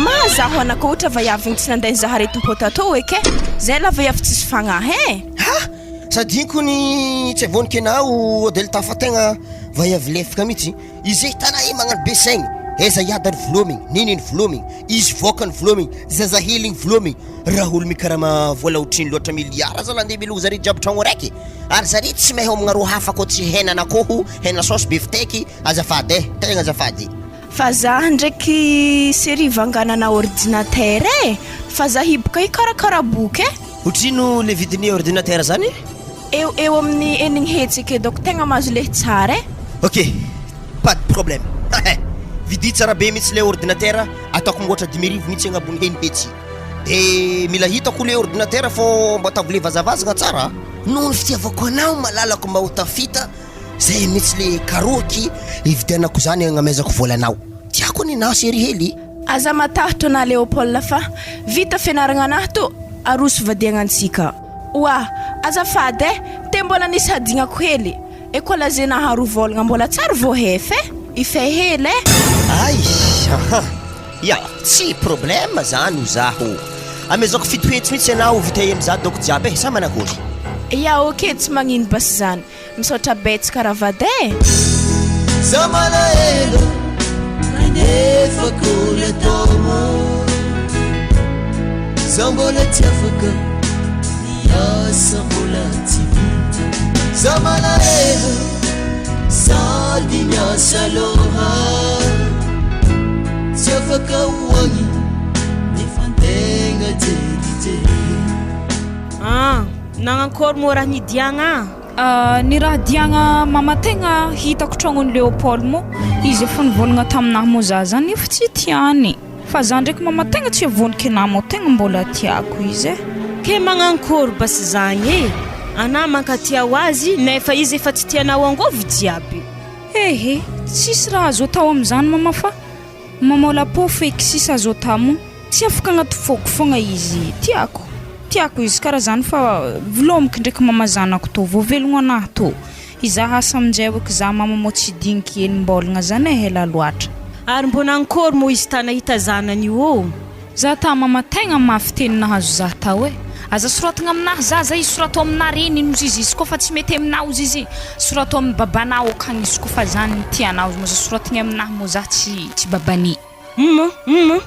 Ma zaho anaka ohatra vaiavy tsy nanday nizaha aretim-po tato eky e! Zay la vaiavy tsisy fagnahy e! Ha! Sady iny kony tsy avonika anao Delta fa tegna vaiavy lefaka mitsy. Izy tana e magnano be saigny, aiza hiadany volomigny, nini ny volomigny, izy voaka ny volomigny, zazahely igny volomigny, raha olo mikarama vola otrino loatra milliard zala ndeha miloha zare jiaby tragno araiky, ary zare tsy mahay homagna ro hafa koa tsy henan'akoho, hena saosy bifiteky, azafady eh, tegna azafady. Fa za ndraiky serie vanganana ordinateur e! Fa za hiboka hikarakara boky e! Otrino le vidin'ny ordinateur zany? Eo eo amin'ny enigny hetsy ake donc tegna mahazo lehy tsara e! Ok, pas de problème Vidio tsara be mihitsy le ordinateur, ataoko mihoatra 5000 mihitsy agnabon'ny eny hetsy. De mila hitako le ordinateur fô mba ataovy le vazavazagna tsara a! Noho ny fitiavako anao malalako mba ho tafita, zay mihitsy le karoky ividianako zany agnamezako vola anao. Tiako anie na chérie hely. Aza matahotra anah Léopold fa vita fianaragna anah to aroso vadiagna antsika. Oa! Azafady eh! Te mbola nisy hadignako hely. E koa lazaina haroa vôlagna mbola tsary voahefa e! Ifehy hely e! Ay aha! Ya, tsy problème zany ho zaho. Amezako 700 mihitsy ianao ho vita emy za doko jiaby e, sa manakory? Ya ok, tsy magnino basy zany. Misaotra betsaka ravady e! Za malahelo nefa akory atao Za mbola tsy afaka ny asa mbola tsy vita Za malahelo sady miasa loha Tsy afaka ho agny nefa antegna jerijery Ah, nagnankory moa raha nidiagna? Ah, ny raha diagna mama tegna hitako tragnon'i Léopold moa, izy efa nivôlagna taminahy moa za zany nefa tsy tiany. Fa za ndraiky mama tegna tsy avôniky anahy moa tegna mbola tiako izy eh. Ke magnankory basy zagny e? Anah mankatia ho azy nefa izy efa tsy tianao angôvo jiaby. Ehe, tsisy raha azo atao amizany mama fa mamôla pô feky sisa azo atao moa. Tsy afaka agnaty fôko fogna izy, tiako, tiako izy karaha zany fa vilomiko ndraiky mama zanako tô, voavelogno anahy tô. Izaho asa aminjay oky za mama mô tsy diniky enim-bôlagna zany e, ela loatra. Ary mbô nankôry mô izy ta nahita zanany io ô? Za ta mama tegna mafy teny nahazo za tao e! Aza soratagna aminahy za zay sorato amina reniny ozy izy izy koa fa tsy mety aminah ozy izy sorato amy babanah okagny izy koa fa zany ny tianah ozy aza soratagna aminahy mô za tsy tsy babany. Humm humm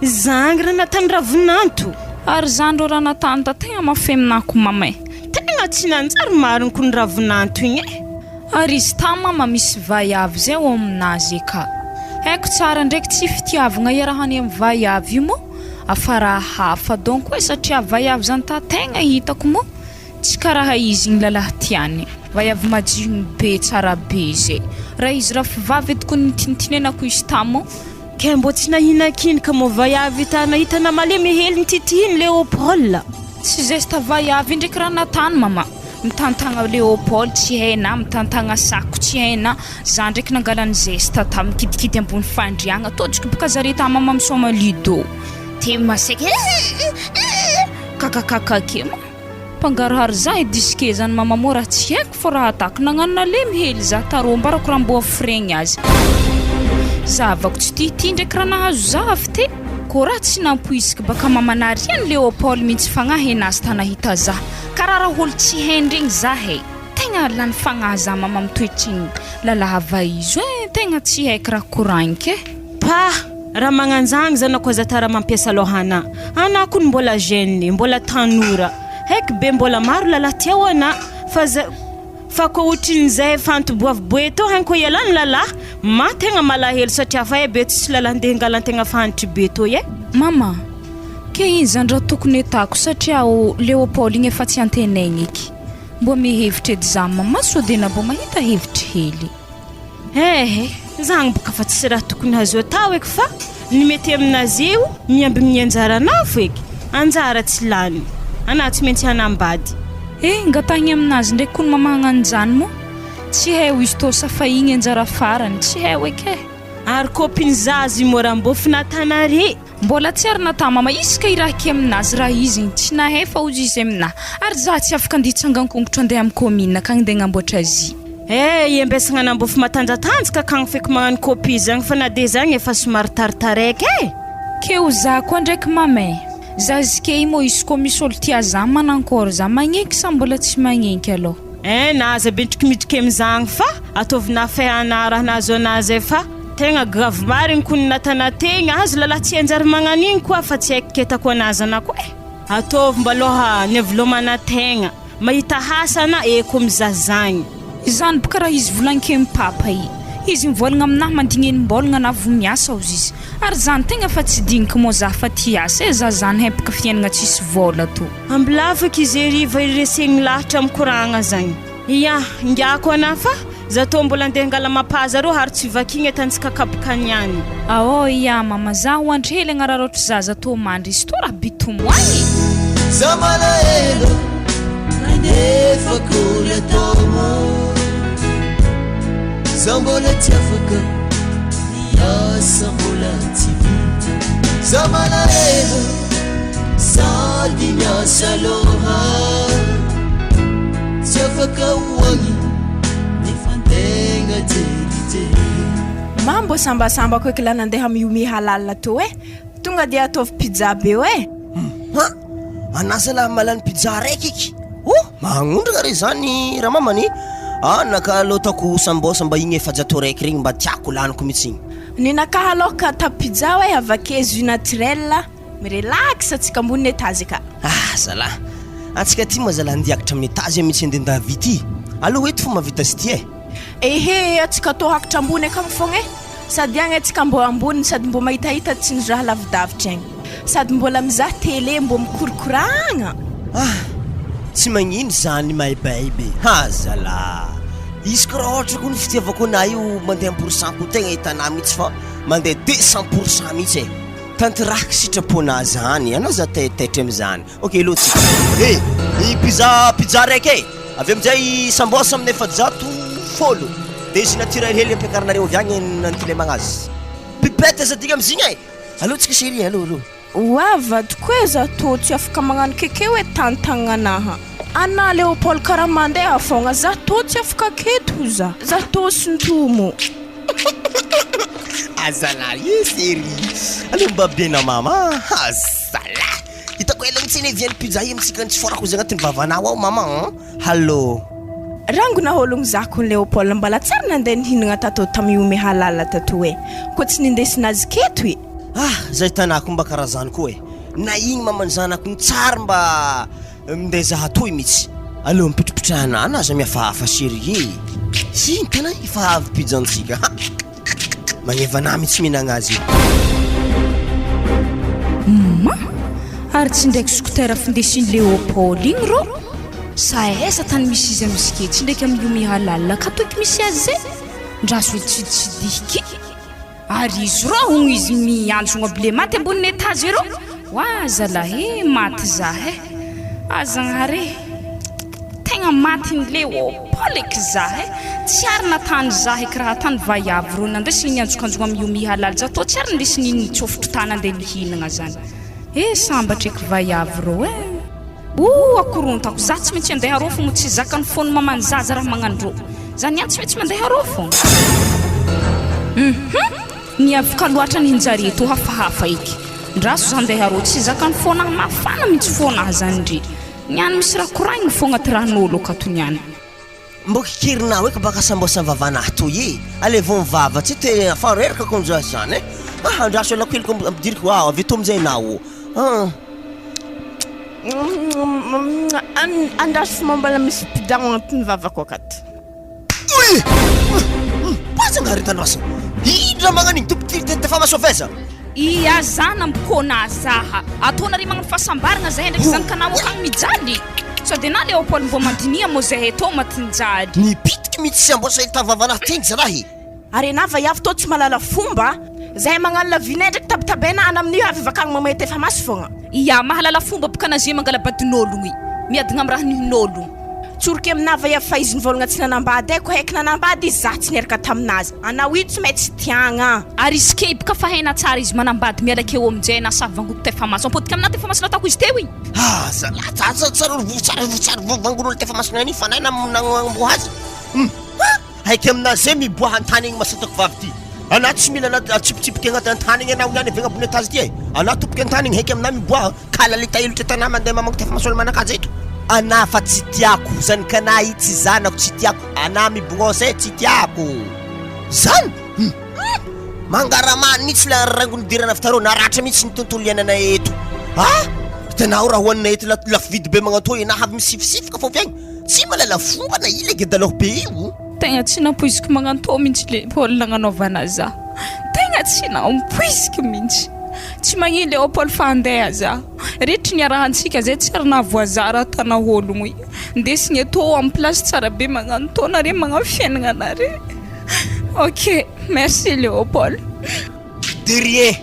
zagny raha natany ravinanto. Ary zany rô raha natany ta tegna mafy aminahy ko mama e. Tegna tsy nanjary marigny ko ny ravinanto igny e. Ary izy ta mama misy vaiavy zay ao aminazy eka. Haiko tsara ndraiky tsy fitiavagna iarahany amy vaiavy io moa afa raha hafa donc hoe satria vaiavy zany ta tegna hitako moa Tsy karaha izy igny lalahy tiany. Vaiavy majihigny be tsara be zay. Raha izy rafivavy edy ko nitintinenako izy tamo. Kay mbô tsy nahinakinika mô vaiavy ta nahita namalemy hely nititihiny Léopold. Tsy zesta vaiavy ndraiky raha natany mama. Mitantagna Léopold tsy hainà, mitantagna sako tsy hainà. Za ndraiky nangala ny zesta ta mikidikidy ambony fandriagna tôdriky boka zare ta mama misaoma lido. Te masaiky kakakaka ake ma. Mpangaroharo za e disque zany mama moa raha tsy haiko fô raha atako nagnano nalemy hely za tarô ambarako raha mbô firegny azy zavako tsy ty ty ndraiky raha nahazo za avy te kô raha tsy nampoiziko baka mama nariany Léopold mintsy fagnahy enazy ta nahita za karaha raha olo tsy hainy regny za he tegna lany fagnahy za mama mitoetrigny lalahy vaizo e tegna tsy haiko raha koragniko e. Pah! Raha magnanjagny zanako aza tara mampiasa lôhana. Anà kony mbola jeune, mbola tanora. Heky be mbola maro lalahy tia ho anà. Fa za fa koa otrin'izay efa antoboavoboe tô hany koa ialany lalahy, ma tegna malahelo satria fa eh be tsisy lalahy ndeha hangalan-tegna fahantry be tô eh. Mama, ke ino zany raha tokony atako satria o Léopold igny efa tsy antenaigny eky. Mbo mihevitra edy za mama sao de na mbo mahita hevitry hely. Ehe, zagny boka fa tsisy raha tokony hazo atao eky fa ny mety aminazy io miambigny ny anjaranà fo eky, anjara tsy lany, anà tsy maintsy hanambady. Eh, ngatahigny aminazy ndraiky kony mamahagna an'izany moa, tsy hay ho izy tô safa igny anjara farany, tsy hay ho eky eh. Ary kôpiny zaza i môrambôfy natanare. Mbola tsy ary natà mama isaka i raha ki aminazy raha izy igny tsy nahay fa ozy izy aminah ary za tsy afaka andeha hitsangan-kongotro andeha amy commune akagny ndeha agnamboatra azy. Eh iambesagna anambofo matanjatanjaka akagny feky magnano copie zagny fa na de zagny efa somary taritaraiky eh. Ke ho za koa ndraiky mama eh. Za zike i moa izy koa misy olo tia za manankôry za magneky sa mbola tsy magneky aloha. Eh na aza bentriky midriky amizagny fa ataovy nafè anah raha nahazo anah zay fa tegna grave marigny kony natanategna azo lalahy tsy hanjary magnan'igny koa fa tsy haiko ketako anah zanako eh. Ataovy mbaloha ny avilomana tegna mahita hasa anah eko mizaha zagny. Izany boka raha izy volankemy papa i. Izy mivolagna aminahy mandigny enim-bolagna na vo miasa ozy izy. Ary zany tegna fa tsy digniky moa zah fa ty asa e zah zany hempaka fiainagna tsisy vola to. Ambilafaka izy heriva iresegny lahatra mikoragna zagny. Ia, ingiako anah fa za tô mbola andeha hangala mapaza rô ary tsy vakigna etantsika kapoka niany. Aô ia mama za ho andry hely agnararaotry zaza tô mandry izy tô raha bitomoagny. Za malahelo nefa akory atao Za mbola tsy afaka ny asa mbola tsy vita Za malahelo sady miasa loha Tsy afaka ho agny. Mbô sambasambako eky la nandeha mihomehy halal tô eh! Tonga dia ataovy pizza be eo eh! Ha! Anà zalahy malany pizza raiky eky! Oh! Magnondrana re zany ramamany anaka aleo ataoko sambosa mba igny 400 raiky regny mba tiako laniko mitsy igny. Ninakaha aloha ka atao pizza hoe avake jus naturel mi-relax atsika ambony étage ka. Ah zalah! Antsika ty ma zalah andeha hiakatra amin'ny étage mitsy andeha David ty! Aleo eto fô mahavita azy ty eh! Ehe atsika tô hakatra ambony akagny fogna eh! Sady agny atsika mbô ambony sady mbô mahitahita tsinjo raha lavidavitra agny. Sady mbola mizaha télé mbô mikorikoragna. Ah! Tsy magnino zany my baby ha zalah! Izy ko raha ohatra ko ny fitiavako anah io mandeha am pour cent ko tegna hitanah mitsy fa mandeha 200 pour cent mitsy e! Tanterahiko sitraponah zany, anao za taitaitra amizany. Ok aleo tsika. Eh! I pizza pizza raiky e! Avy aminjay sambosa amin'ny 400 fôlo. De izy naturel hely ampiakarinareo avy agny nantilemagna azy. Pipette aza adino amizigny e! Aleo tsika chérie, aleo aleo. Oa vadiko e za tô tsy afaka magnano keke hoe tantagnanaha ana Léopold karaha mandeha fogna za tô tsy afaka aketo za za tô sintomo. Azalahy e chérie, aleo mba be na mama a, azalahy. Hitako ela mitsy anie vian'ny pizza io mitsy ka tsy forako izy agnatin'ny vavanao ao mama an! Hallo. Rangona ologno za kony Léopold mbala tsary nandeha nihinagna tato tamy ome halal tato e! Koa tsy nindesina azy keto e! Ah! Zay tanako mba karaha zany koa e! Na igny maman'ny zanako igny tsary mba mindeha zaha toy mitsy! Aleo mipitripitrahana ana aza mihafahafa chérie e! Iny tena efa avy pizza antsika ha! Magneva anah mitsy mihinagna azy io. Humm! Ary tsy ndraiky scooter findesin'i Léopold igny rô? Sa aiza tany misy izy amizike tsy ndraiky amin'io mihalal akato eky misy azy zay? Ndraso hitsiditsidihiko. Ary izy rô hono izy mianjogno aby le maty ambonin'ny étage rô? Oa zalahy e, maty zah e! Ah Zagnahary e! Tegna maty ny Léopold eky zah e! Tsy ary natany zah eky raha tany vaiavy rô nandesiny nianjokanjogno amy Yumi halal zah tô tsy ary nindesiny nitsofotro tany andeha nihinagna zany e! Sambatra eky vaiavy rô e! Ooh akorontako za tsy maintsy andeha arô fogna tsy zakany fony mamany zaza raha magnano rô za niany tsy maintsy mandeha arô fogna hum niavoka loatra ninjare tô hafahafa eky ndraso za andeha arô tsy zakany fona mafana mintsy fona aho zany ndry niany misy raha koraigny fogna ty rahan'olo akato niany. Mbô kikirinao eky baka sambosa vavanah toy e! Alevo ny vava tsy te fa reraka ko njah zany e! Ah andraso ela kely ko ampidiriko ah avy eto amizay enao ah. Andraso fô mbola misy pidagno agnatin'ny vavako akato. Oy! Paza nga ry tandroasa! Ino raha magnano igny tompoko ty te famaso avy aiza? Ia zana mbkona zaha ataonare magnano fahasambaragna zahay ndraiky zanakanao akagny mijaly sao de na Léopold mbô mandinia mô zahay tô matinjaly. Nipitiky mitsy sy amboasa hita vavanahy tegny zalahy. Ary enah vaiavy tô tsy mahalala fomba, zahay magnano la vie nay ndraiky tabitabaina ana amin'io avy avakagny mamay tefa maso fogna. Ia mahalala fomba boka naze mangalabadin'ologno i miadagna am raha nihin'ologno. Tsoroky aminah vaiavy fa izy nivolagna tsy nanambady eh, ko haiky nanambady izy zah tsy niaraka taminazy, anao io tsy maintsy tiagna. Ary izy key boka fa haina tsara izy manambady miala keo aminjay na sa vangoko tefa maso ampodika aminah tefa maso nataoko izy teo igny. Ah zalahy tsara tsara tsara tsara vangon'olo tefa masonay ny fanahy nagnamboa azy. Hum. Haiko aminazy zay miboaha antany igny masatako vavy ty. Anah tsy mila anah atsipitsipika agnaty antany igny anah niany avy agnabony etazy ty e. Anah tompoko antany igny haiky aminah miboaha kala le tahilotra tanà mandeha mamangy tefa masolo manakaja eto. Anah fa tsy tiako zanakanah i tsy zanako tsy tiako anah mibognôsa e tsy tiako zany hum mangaramany mitsy la rango nidirana avy tarô naratra mitsy ny tontolo iainana eto ah hitanao raha hoanina eto la lafo vidy be magnatô enah avy misifisifika fô fiaigna Tsy mahalala fomba na ila gedalor be io. Tegna tsy nampoiziko magnantô mintsy le Paul nagnanaovana za. Tegna tsy nampoiziko mintsy. Tsy magnino Léopold fa andeha za. Rehetra niarahantsika zay tsy ary nahavoazara tanahôlogno i. Ndesigny etô am place tsara be magnantô nare magnano fiaignana nare. Ok, merci Léopold. De rien.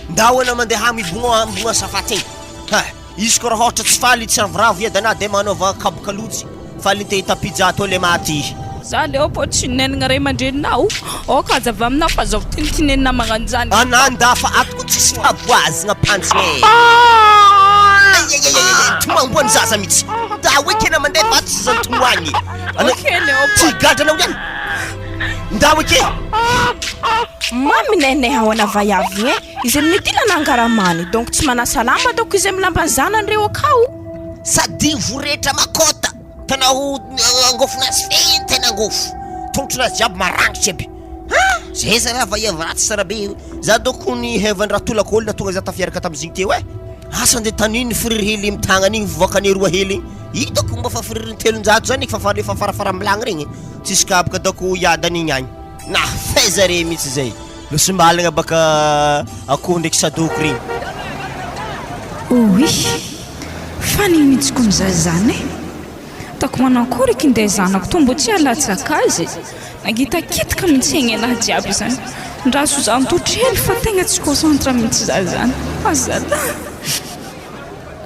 Ndao anao mandeha mibogno ambogna safaty igny. Ha. Izy ko raha ohatra tsy faly tsy ravoravo iadana de manaova kabokalojy faly te hita pizza atao le maty. Za Léopold tsy nenigna ray aman-dreninao, aoka aza avy aminao fa zao tinitinenina magnanjany. Ananda fa ato ko tsisy fahavoazagna mpanjigna e. Aiaiaiaiai tomamboan'ny zaza mitsy. Da hoe kena mandeha fa tsy zany tomoagny. Ok Léopold. Tsy gadra anao ihany. Ndao akia! Mamy nene ahoana vaiavy igny e, izy amin'ny ty nanangaramany donc tsy manasalama doko izy amin'ny lamban'ny zanany reo akao. Sady voretra makôta, tanao angôfonazy feno tena angôfo, tongotronazy jiaby marangitry aby. Ha! Zay zalahy vaiavy ratsy tsara be io. Za doko ny hevan-draha tolako olona tonga za tafiaraka tamizigny teo e. Asa ndeha tanino firiry hely amy tagnany igny voakany roa hely igny. Io doko mba fa firiry 300 zany fa fa refa farafarambilagny regny tsisy kabaka doko hiadana igny agny. Nahafaiza re mihitsy zay. Losimbalagna baka akoho ndraiky sadoko regny. Ouii! Fanigny mihitsy ko mizaha zany e! Ataoko manankory eky ndeha zanako to mbô tsy halatsaka azy e! Nagitakitika mihitsy egny elah jiaby zany. Ndraso za antotry hely fa tegna tsy concentre mihitsy za zany. Azalah!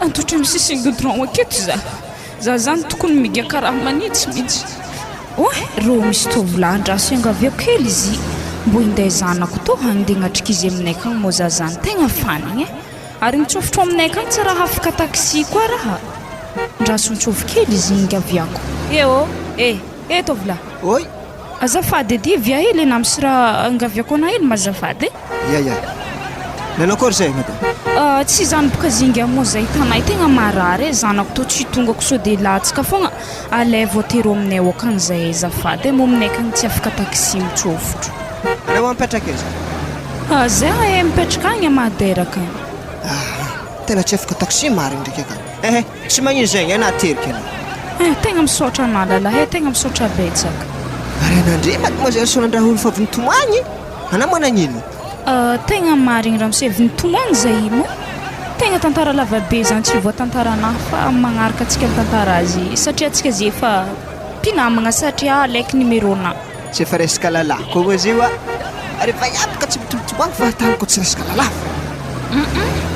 Antotry amy sisiny goudron aketo za. Za zany tokony migaka raha manitsy mihitsy. Oay! Rô misy tovolahy ndraso iangaviako hely izy mbô hinday zanako tô handeha hagnatrika izy aminay akagny mô za zany tegna fanigny e! Ary mitsofotro aminay akagny tsy raha afaka taxi koa raha. Ndraso ntsofo kely izy ingaviako. Eh oh! Eh! Eh tovolahy! Oi! Azafady edy via hely na misy raha angaviako anah hely ma azafady e! Ya ya. Nanao akory zay madame? Ah, tsy izany boka zinga moa zay hitanay tegna marary e, zanako tô tsy tongako sao de latsaka fogna, alaivo atero aminay ao akagny zay azafady e, moa aminay akagny tsy afaka taxi mitsofotro. Anao mipetraka aiza? Ah, zay e mipetraka agny a Madère akagny. Ah, tegna tsy afaka taxi marigny ndraiky akagny. Ehe. Tsy magnino zegny eh nahaterika anao. Eh tegna misaotra anah lalahy eh tegna misaotra betsaka. Ary anah ndre mademoiselle Solandraholo fa avy nitomagny anah managnino? Euh tegna marigny ramose avy nitomagny zay moa tegna tantara lava be zany tsy voatantaranah fa am magnaraka antsika mitantara azy satria antsika ze efa mpinamagna satria alaiky numéro nah. Tsy efa resaka lalahy koa moa izy io a! Ary efa iaby ka tsy mitomtomagny fahatany koa tsy resaka lalahy fa. Hum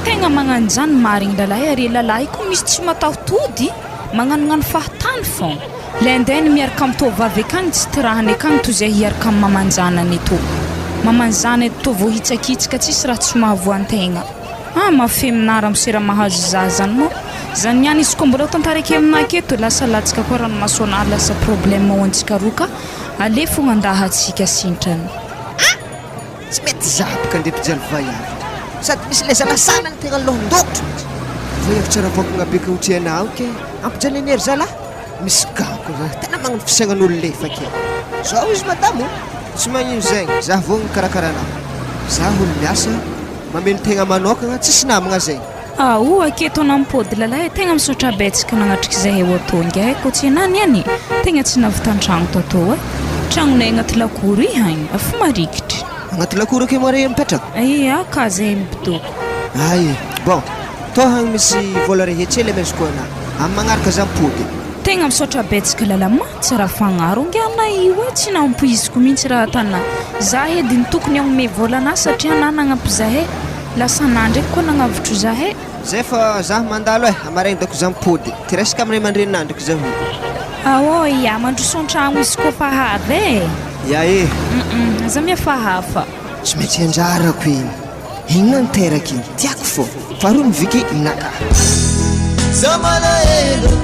tegna magnano zany marigny lalahy ary lalahy koa misy tsy matahotody magnanognano fahatany fogna. Lendeny miaraka am tovavy akagny tsy tirahany akagny toy zay hiaraka am mamanjanany tô. Mamanzanany tô voahitsakitsaka tsisy raha tsy mahavoa antegna. Ah mafemina ramose raha mahazo za zany moa zany niany izy koa mbola ho tantaraiko aminah aketo lasa latsaka koa ranomaso anah lasa problème ho antsika roa ka aleo fogna andahatsika sintrany. Ah! Tsy mety za boka ndeha mpijaly vaiavy sady misy le zalahy sanany tegna lohan-dôkotro mihitsy. Vaiavy tsara vokagna be ka otrianao ke ampijalian'i ery zalahy. Misy gako za tena magnano fisaignan'olo lefa ke. Zao izy madamo o! Tsy magnino zegny, za vao mikarakara anao. Za olo miasa, mameno tegna manokagna, tsisy namagna zegny. Ao aketo anah mipody lalahy e, tegna misaotra betsaka nagnatriky zahay ho atô ingahy ko tsy anah niany tegna tsy nahavita antragno tatô e, tragnonay agnaty lakoro i hagny, afo marikitry. Agnaty lakoro ake moa re mipetraka? Ia ka zay mibidoko. Ay, bon, tô hagny misy vola rehetra hely amezako anah, amy magnaraka za mipody. Tegna misaotra betsaka lalahy ma, tsy raha fagnaro ingahy anah io e, tsy nampoiziko mintsy raha tanah, za edy ny tokony hagnome vola anah satria anah nagnampy zahay. Lasa anah ndraiky koa nagnavotro zah e. Zay fa zah mandalo eh, amaraigny dako zah mipody, ty resaka am ray aman-dreninah ndraiky zah io. Aô ia, mandroso an-tragno izy koa fa avy e. Ia e. Hum aza mihafahafa. Tsy maintsy anjarako igny, igny nanteraka igny, tiako fô, faharoa ny Vicky naka. Za malahelo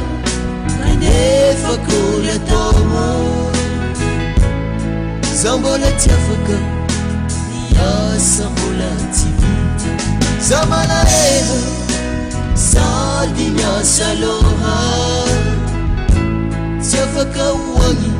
nefa akory atao Za mbola tsy afaka Ny asa mbola tsy vita Za malahelo sady miasa loha Tsy afaka ho agny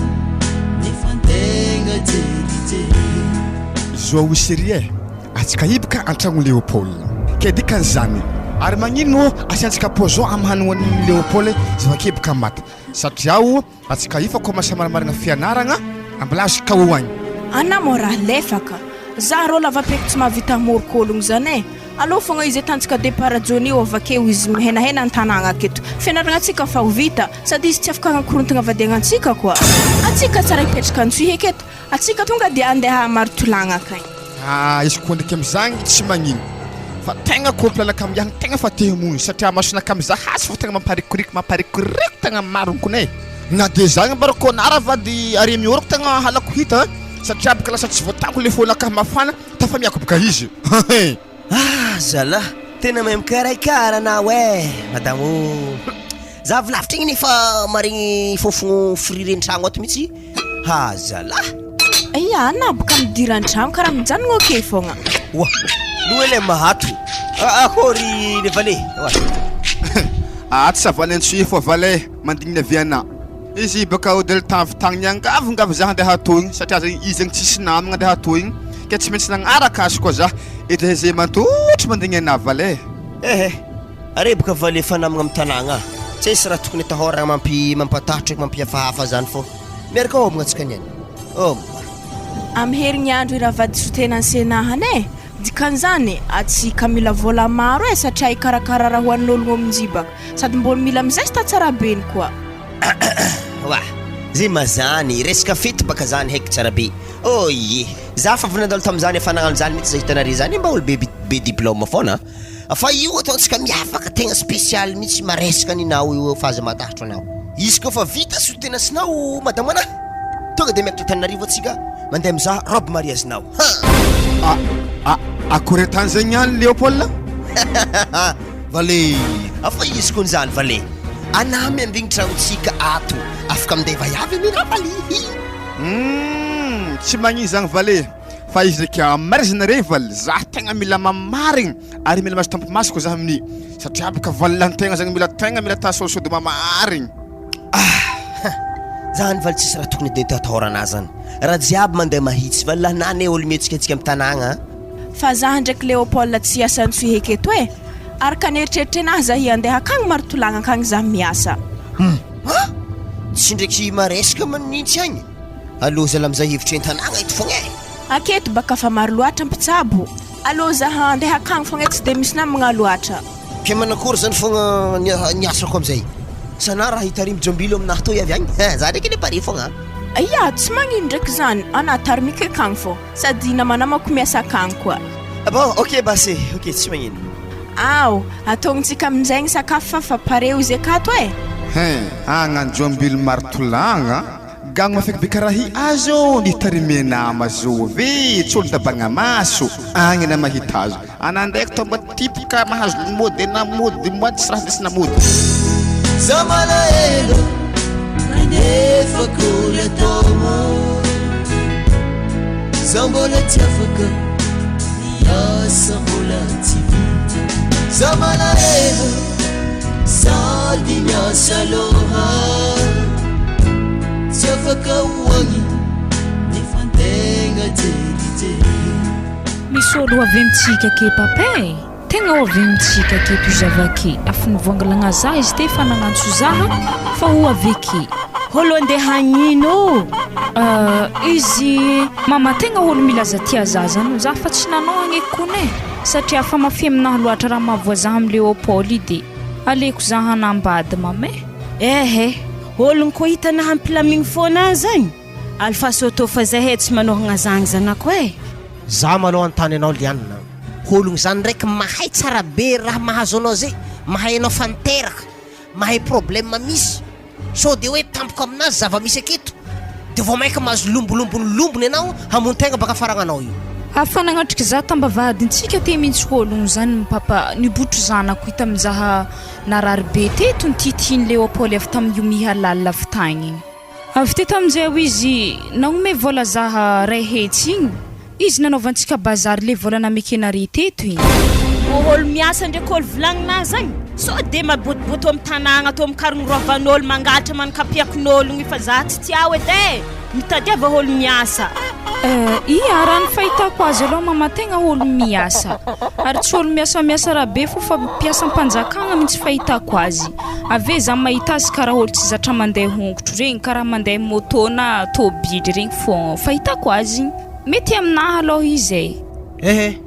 nefa antegna jerijery Zoa chérie eh, atsika hiboka antragno Léopold ke dikan'izany ary magnino moa asiantsika poison am hanogna Léopold zava-keboka maty satria o Atsika efa commence marimarina fianaragna ambalazy ka ho agny. Anah moa raha lefaka. Za rô lavapeky tsy mahavita moroko ologno zany e. Aleo fogna izy atanjaka départ Johnny io avakeo izy mihenahena antanagna aketo. Fianaragna antsika fa ho vita sady izy tsy afaka hagnakorontagna vadiagna antsika koa. Antsika tsara hipetraka antsohihy aketo. Atsika tonga dia andeha Maritolagna akagny. Ah izy koa ndraiky amizagny tsy magnino fa tegna couple anakahy miahagny tegna fa te hamono satria masonakahy mizaha azy fô tegna mamparikoriko mamparikoriko tegna marigny kony e na de zagny ambarako anah raha vady are mioroko tegna halako hita satria boka lasa tsy voatako le fônakahy mafana tafamiako boka izy hein. Ah zalah, tena mahay mikarakara anao eh madamo ô! Za avy lavitra igny nefa maregny fofogno friry an-tragno ato mihitsy, ha zalah! Ay! Ia, anà boka midira an-tragno karaha mijanogno ake fogna. Oa, no ele mahato. Akory le vale. Oa. Ah, tsy savany antsohihy fô vale, mandigny avy anà. Izy baka hody tavy tagny niangavingavy zah andeha atoy igny satria zegny izy zegny tsisy namagna andeha atoy igny ke tsy maintsy nagnaraka azy koa zah, edy zay mantotry mandigny anah vale. Ehe, are boka vale fa namagna amy tanagna, tsisy raha tokony atahoragna mampi mampatahotra eky mampihafahafa zany fô miaraka homagna antsika niany, homagna. Amy herignandro i Ravadisotena ansenahana e! Dikan'izany, atsika mila vola maro e satria hikarakara raha ho an'ologno aminjibaka, sady mbô mila mizesta tsara beny koa. Oa! Zay mazany, resaka fety baka zany haiko tsara be. Oh ie! Za fa avy nandalo tamzany efa nagnano zany mitsy za hitanare zany mba olo be be diplôme foana a! Fa io ataontsika miavaka tegna spécial mitsy maresaka ninao io fa aza matahotro anao. Izy koa fa vita soutenance-nao madama ana, tonga de miakatra Antananarivo atsika mandeha mizaha robe mariage-nao. Ha! A, a, akory atany zegny ihany Léopold? Vale! Fa izy kony zany vale! Anah miambigny tragnontsika ato, afaka minday vaiavy anie raha vale hi! Humm, tsy magnino zany vale, fa izy ndraiky marigny re vale, zah tegna mila mamarigny ary mila mahazo tampi-masoko zah amin'io, satria bôka valilantegna zany mila tegna mila atao saosody mamarigny. Ah! Zany valy tsisy raha tokony ade atahorana zany, raha jiaby mandeha mahitsy, valy lahy na anie olo mihetsiketsika am tanagna a! Fa zah ndraiky Léopold tsy hiasa antsohiheky eto e! Araka ny eritreritrenah zah hiandeha akagny Marotoulagna akagny zah miasa. Hum! Ah! Tsy ndraiky maresaka manintsy agny? Alou zala mizaha hevitra entanagna eto fogna e! Aketo baka fa maro loatra mpitsabo, alou zah andeha akagny fogna e tsy de misy namagna loatra. Ke manakory zany fogna ny asako amizay? Sa na raha hitarimy jombilo aminahy toy avy agny? Za ndraiky anie pare fogna a! Ia, tsy magnino ndraiky zany, anah tarimiko akagny fô. Sady namanamako miasa akagny koa. Bon, ok basy, ok tsy magnino. Ao, ataogntsika aminjay ny sakafo fa fa pareo izy akato e! Hein, agnanjoambilo marotolagna, gagno mafeky be karaha i azy ô, ny tarimena mazovy, tsy olo dabagna maso, agny na mahita azy. Ana ndraiky tô mba type ka mahazo mody na mody moa tsy raha nisy namody. Za malahelo nefa akory atao moa Za mbola tsy afaka ny asa mbola tsy vita Za malahelo sady miasa loha Tsy afaka ho agny nefa antegna jerijery Misy olo ho avy amintsika ake papa e! Tegna ho avy amintsika aketo izy avake, afa nivoangalagna za izy te fa nagnantso zaha fa ho avy ake. Olo andeha hagnino ô? Euh, izy mama tegna olo milaza tia za zany, za fa tsy nanao agneko kony e! Satria afa mafy aminahy loatra raha mahavoa za amy Léopold i de aleko za hanambady mama e! Ehe, ologno koa hitanahy ampilamigny foana zagny. Alpha Soto fa zahay tsy manohagna zagny zanako eh! Za malou anontany anao Liana a! Ologno zany ndraiky mahay tsara be raha mahazo anao zay, mahay anao fa niteraka, mahay problème misy, sao de hoe tampoka aminazy zava-misy aketo de vao maika mahazo lombolombony lombony anao hamono tegna baka faragnanao io. Afa nagnatriky za tambavahadintsika te mintsy ologno zany papa nibotry zanako i taminjaha narary be teto nititiny Léopold avy tamin'io mihalal avy tagny igny. Avy teto aminjay ho izy nagnome vola zaha ray hetsy igny izy nanaovantsika bazary le vola namekenare teto igny. Olo miasa ndreky olo volagnina zagny sao de mabotoboto am tanagna tô mikarogno rovan'olo mangalatra mankapiakin'ologno fa za tsy tiao edy e! Mitadiava olo miasa. Eh, ia, raha ny fahitako azy aloha mama tegna olo miasa. Ary tsy olo miasamiasa raha be fo fa mpiasam-panjakagna mintsy fahitako azy. Avy eo za mahita azy karaha olo tsy zatra mandeha hongotro regny, karaha mandeha moto na tôbily regny fô fahitako azy. Mety aminahy aloha izy e. Ehe,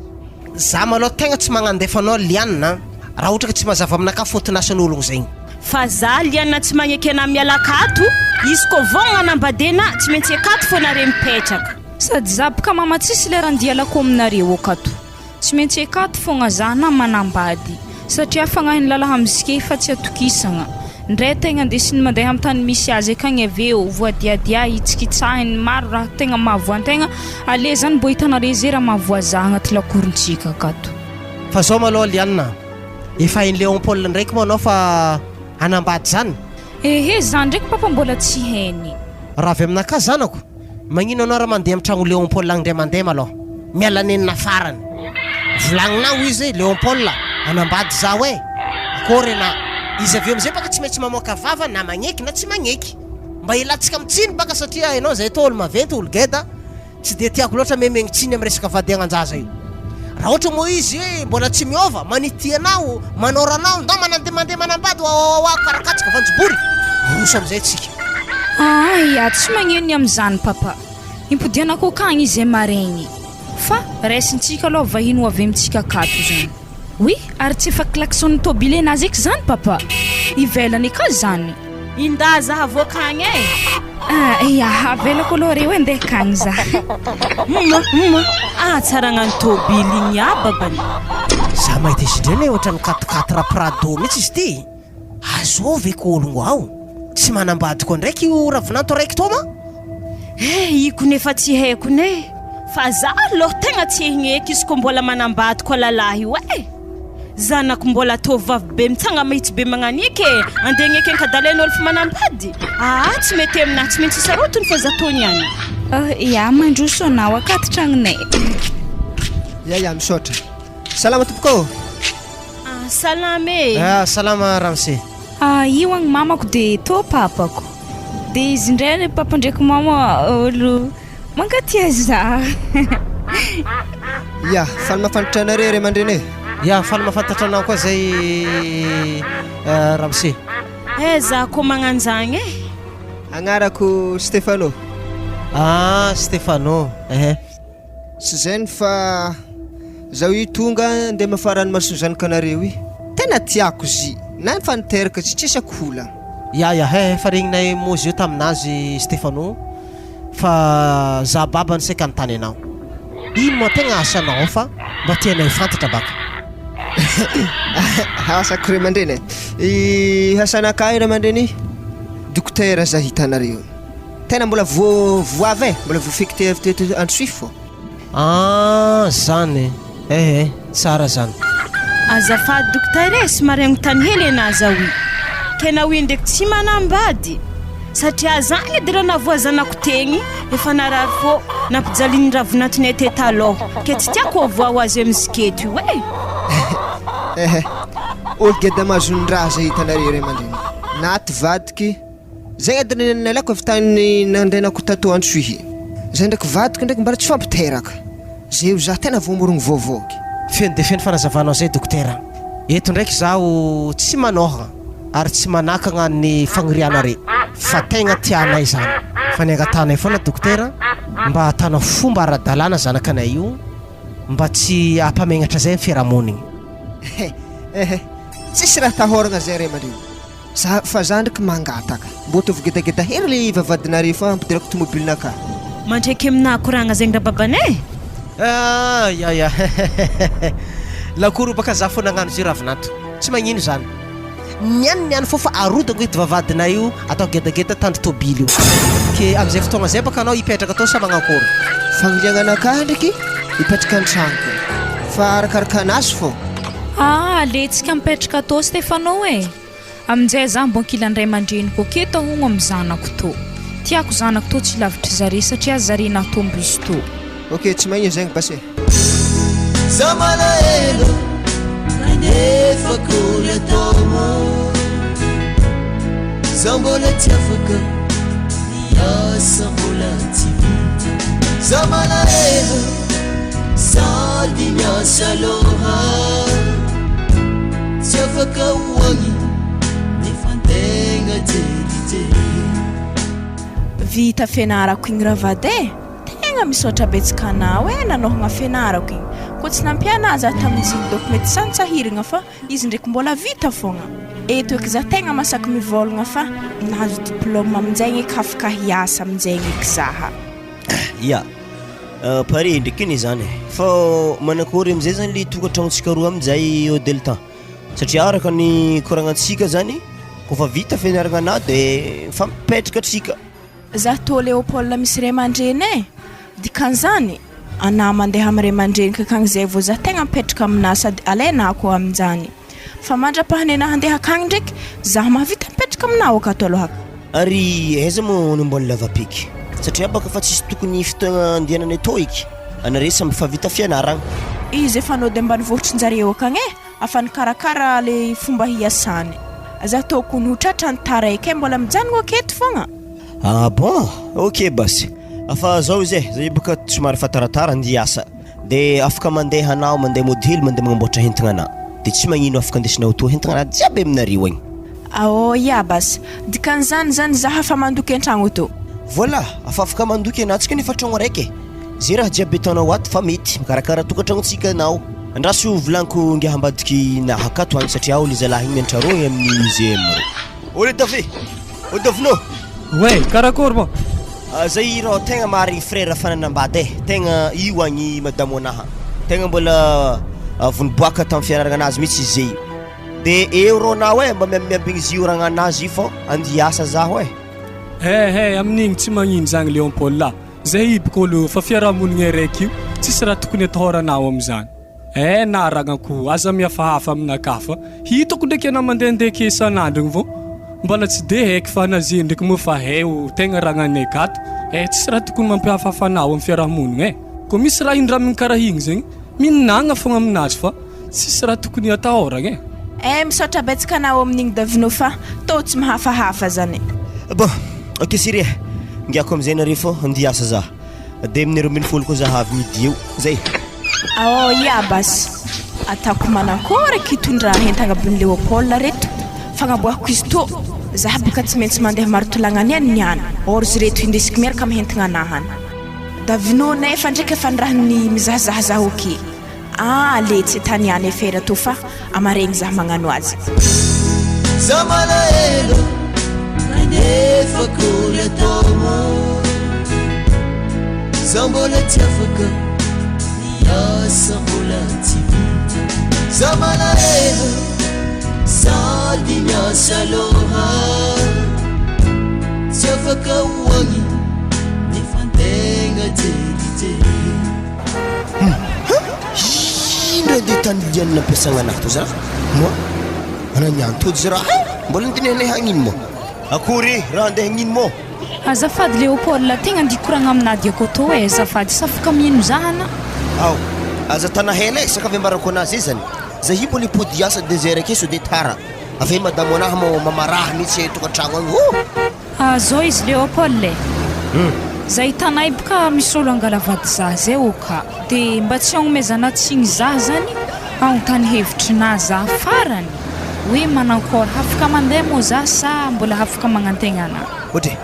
za malôha tegna tsy magnandefa anao Liana a, raha ohatra ka tsy mazava aminakahy fôton'asan'ologno zegny. Fa za Liana tsy magneky anah miala akato, izy kô vôgna anambadiana tsy maintsy akato fô nare mipetraka. Sady za boka mama tsisy lera andialako aminareo akato. Tsy maintsy akato fogna za na manambady satria fagnahin'ny lalahamizike fa tsy atokisagna. Ndre tegna andesiny mandeha am tany misy azy akagny avy eo voadiadia hitsikitsahiny maro raha tegna mahavoa antegna ale zany mbô hitanare ze raha mahavoa za agnaty lakorontsika akato. Fa zao malôha Liana a, efa hain'i Léon Paul ndraiky moa anao fa hanambady zany? Ehe, za ndraiky papa mbola tsy hainy. Raha avy aminakahy zanako. Magnino anao raha mandeha am tragno Léon Paul agny ndray mandeha malôha? Miala nenina farany. Volagninao izy hoe Léon Paul hanambady zaho e! Akôry enà? Izy avy eo amizay baka tsy maintsy mamoaka vava na magneky na tsy magneky. Mba hialantsika am tsiny baka satria enao zay tô olo maventy, olo geda. Tsy dia tiako loatra memegny tsiny am resaka vadiagnan-jaza io. Raha ohatra moa izy hoe mbola tsy miova, manitia anao, manôra anao, ndao manande mandeha manambady wawawawa karakatsika vanjobory, miroso amizay tsika. Aa ya tsy magnino ny amin'izany papa. Impodianako akagny izy zay maregny. Fa raisintsika aloha vahiny ho avy amintsika akato zany. Oui, ary tsy efa klaxon-n'ny tôbilenazy eky zany papa? Ivelany eka zany. Inda za havoaka agny e! Ah, ya, avelako aloha reo e, ndeha akagny za. Hum, hum, ah tsaragna ny tôbily igny aby abany. Za mahita izy indray anie ohatran'ny quatre quatre prado mihitsy izy ity. Azovy eky ologno ao. Tsy manambady koa ndraiky io ravinanto raiky tô ma? Eh iko nefa tsy haiko ne fa za aloha tegna tsy hegneky izy ko mbola manambady koa lalahy io eh! Zanako mbola tovovavy be mitsanga mahitsy be magnaniky eh! Andeha hagneky ankadalen'olo fa manambady? Aa tsy mety aminahy tsy maintsy sarotiny fô za tô niany. Ya mandroso anao akato tragnonay. Ya ya misaotra. Salama tompoko ô! Ah salama e! Ah salama ramose. Ah io agny mamako de tô papako. De izy indray le papa ndraiky mama olo mankatia za. Ya, faly mahafantatra anareo ray aman-dreny e. Ya, faly mahafantatra anao koa zay ramose. Eh za koa magnanjagny e. Agnarako Stefano. Ah Stefano, ehe. Tsy zay fa zaho io tonga nde mafa ranomaso zanakanareo io. Tena tiako zy na efa niteraka zy tsisy akola. Ya ya he efa regninay mozy io taminazy Stefano fa za babany saika anontany anao. Ino moa tegna asanao ao fa mba tianay fantatra baka. Asako ray aman-dreny e. I asanakahy ray aman-dreny dokotera za hitanareo. Tena mbola vo voavy e, mbola voafekte avy teto Antsohihy fô. Ah zany eh eh tsara zany. Azafady dokotera e, somary agnontany hely enah zaho i. Tena oui ndraiky tsy manambady satria zagny edy raha navoa zanako tegny efa narary fô nampijalin'ny ravinantonay te talôha ke tsy tiako avoa ho azy amiziketo io e. Eh eh, olo geda mahazon-draha zay hitanareo ray aman-dreny. Naty vadiky. Zay adiny nalako avy tany nandenako tato Antsohihy. Zay ndraiky vadiko ndraiky mbala tsy fampiteraka. Zay io za tena voamorogno vaovao ky. Feno dia feno fanazavanao zay dokotera. Eto ndraiky zaho tsy manôhagna ary tsy manakagna ny fagnirianare fa tegna tianay zany. Fa ny angatahanay foana dokotera mba atanao fomba ara-dalàna zanakanay io mba tsy hampamegnatra zay ny fiarahamonigny. Ehe, tsisy raha atahoragna zay ray aman-dreny. Za fa za ndreky mangataka. Mbô ataovy gedageda hely le vavahadinareo fa ampidirako tomobilinakahy. Mandreky aminah koragna zegny rababanay e! Ah ya ya hehehehe lakoro baka za fô nagnano izy io ravinanto tsy magnino zany niany niany fô fa arodako edy vavahadinay io atao gedageda tandry tôbily io ke amizay fotoagna zay baka anao hipetraka atao sa magnankôry. Fagniliagnanakahy ndreky hipetraka an-tragnoko fa arakaraka anazy fô. Ah aletsika mipetraka atao Stefano e! Aminjay za mbô ankilan'ny ray aman-dreniko aketo hono amin'ny zanako tô. Tiako zanako tô tsy lavitry zare satria zare natombo izy tô. Ok tsy magnino zegny basy e. Za malahelo nefa akory atao Za mbola tsy afaka ny asa mbola tsy vita Za malahelo sady miasa loha Tsy afaka ho agny nefa antegna jerijery. Vita fianarako igny ravady e! Tegna misaotra betsaka anao e nanohagna fianarako igny. Koa tsy nampianà za tamin'izy igny dônko mety santsahiragna fa izy ndraiky mbola vita fogna. Eto eky za tegna masaky mivôlagna fa nahazo diplôme aminjegny eky afaka hiasa aminjegny eky zaha. Ya, pare ndraiky anie zany e! Fa manakory amizay zany le tokantragnontsika roa aminjay au delta? Satria araka ny koragnantsika zany kôfa vita fianaragna anah de mifampipetraka tsika. Za tô Léopold misy ray aman-dreny e! Dikan'izany, anah mandeha amin'ny ray aman-dreniko akagny zay vao za tegna mipetraka aminah sady alainah koa aminjany. Fa mandra-pahanenah handeha akagny ndraiky, za mahavita mipetraka aminao akato aloha. Ary aiza moa no mbola lavapiky? Satria baka fa tsisy tokony fotoagna andehanana etoa eky. Anare samby fa vita fianaragna. Izy efa nody ambanivohitrinjareo akagny e, afa nikarakara le fomba hiasany. Za tokony ho tratrany taraiky e, mbola mijanogno aketo fogna. Ah bon! Ok basy. Fa zao izy e, za baka somary efa taratara andeha hiasa. De afaka mandeha anao mandeha mody hely mandeha magnamboatra entagna anà. De tsy magnino afaka andesinao atoa entagna anà jiaby aminareo agny. Aô ia basy. Dikan'izany zany za afa mandoky an-tragno tô. Voilà, afa afaka mandoky anà tsika nefa tragno araiky e. Ze raha jiaby ataonao ato fa mety, mikarakara tokantragnontsika anao. Andraso volaniko ngiahy ambadiky naha akato agny satria ao le zalahy igny mianatra rô amin'ny IGM rô. Ô le Dave! Ô Davinô! Ouais, karakôry moa? Zay rô tegna marigny frère fa nanambady e, tegna io agny madamo anaha, tegna mbola vao niboaka tamin'ny fianaragna anazy mihitsy izy zay. De eo rô anao e, mba miambimiambigny izy io ragnanazy io fô andia hiasa zaho e. He he, amin'igny tsy magnino zagny Léon Paul a! Zay ibk olo fa fiarahamonigny araiky io, tsisy raha tokony atahoranao amizany. Eh na ragnako aza mihafahafa aminakahy fa hitako ndraiky anao mandehandeha ke isan'andro igny vao mbola tsy de haiky fa naze ndraiky moa fa hay ho tegna ragnanay akato eh tsisy raha tokony mampihafahafa anao amin'ny fiarahamonigny eh koa misy raha indramigny karaha igny zegny mihinagna fogna aminazy fa tsisy raha tokony atahoragna eh. Eh misaotra betsaka anao amin'igny Davino fa tô tsy mihafahafa zany. Bon, ok Siri eh, ngiako amizay nareo fô andia hiasa za. Dia amin'ny 12 koa za avy midi eo. Zay. Ao ia basy. Ataoko manankory aky hitondra entagna abon'i Léopold reto. Fagnaboahako izy tô. Za boka tsy maintsy mandeha Marotolagna any any niany. Or izy reto hindesiko miaraka amy entagna anahany. Davino nefa ndraiky efa nirahiny mizahazaha zaho ok. Ah letsy tany ihany afera to fa amaregny zah magnano azy. Za malahelo nefa akory atao Za mbola tsy afaka ny asa mbola tsy vita Za malahelo sady miasa loha Tsy afaka ho agny nefa antegna jerijery Ino andeha tany lian'ny nampiasagna anahy to za? Moa ana niany tody raha e? Mbola nidinihanay hagnino moa? Akory raha andeha hagnino moa? Azafady Léopold, tegna andia koragna aminà Diakoto e, azafady, sa afaka mino za ana? Ao, aza tana hela e, sakavy ambarako anazy e zany. Za io mbola hipody hiasa deux heures ake sao de tara. Avy madamo anahy moa mamaraha mihitsy tokantragno agny oh! Ah zao izy Léopold e! Za hitanay boka misy olo angala vady za zay ô ka! De mba tsy agnomezana tsigny za zany agnontany hevitrinà za farany hoe manankôry hafaka mandeha moa za sa mbola hafaka magnantegna anà? Ohatra e!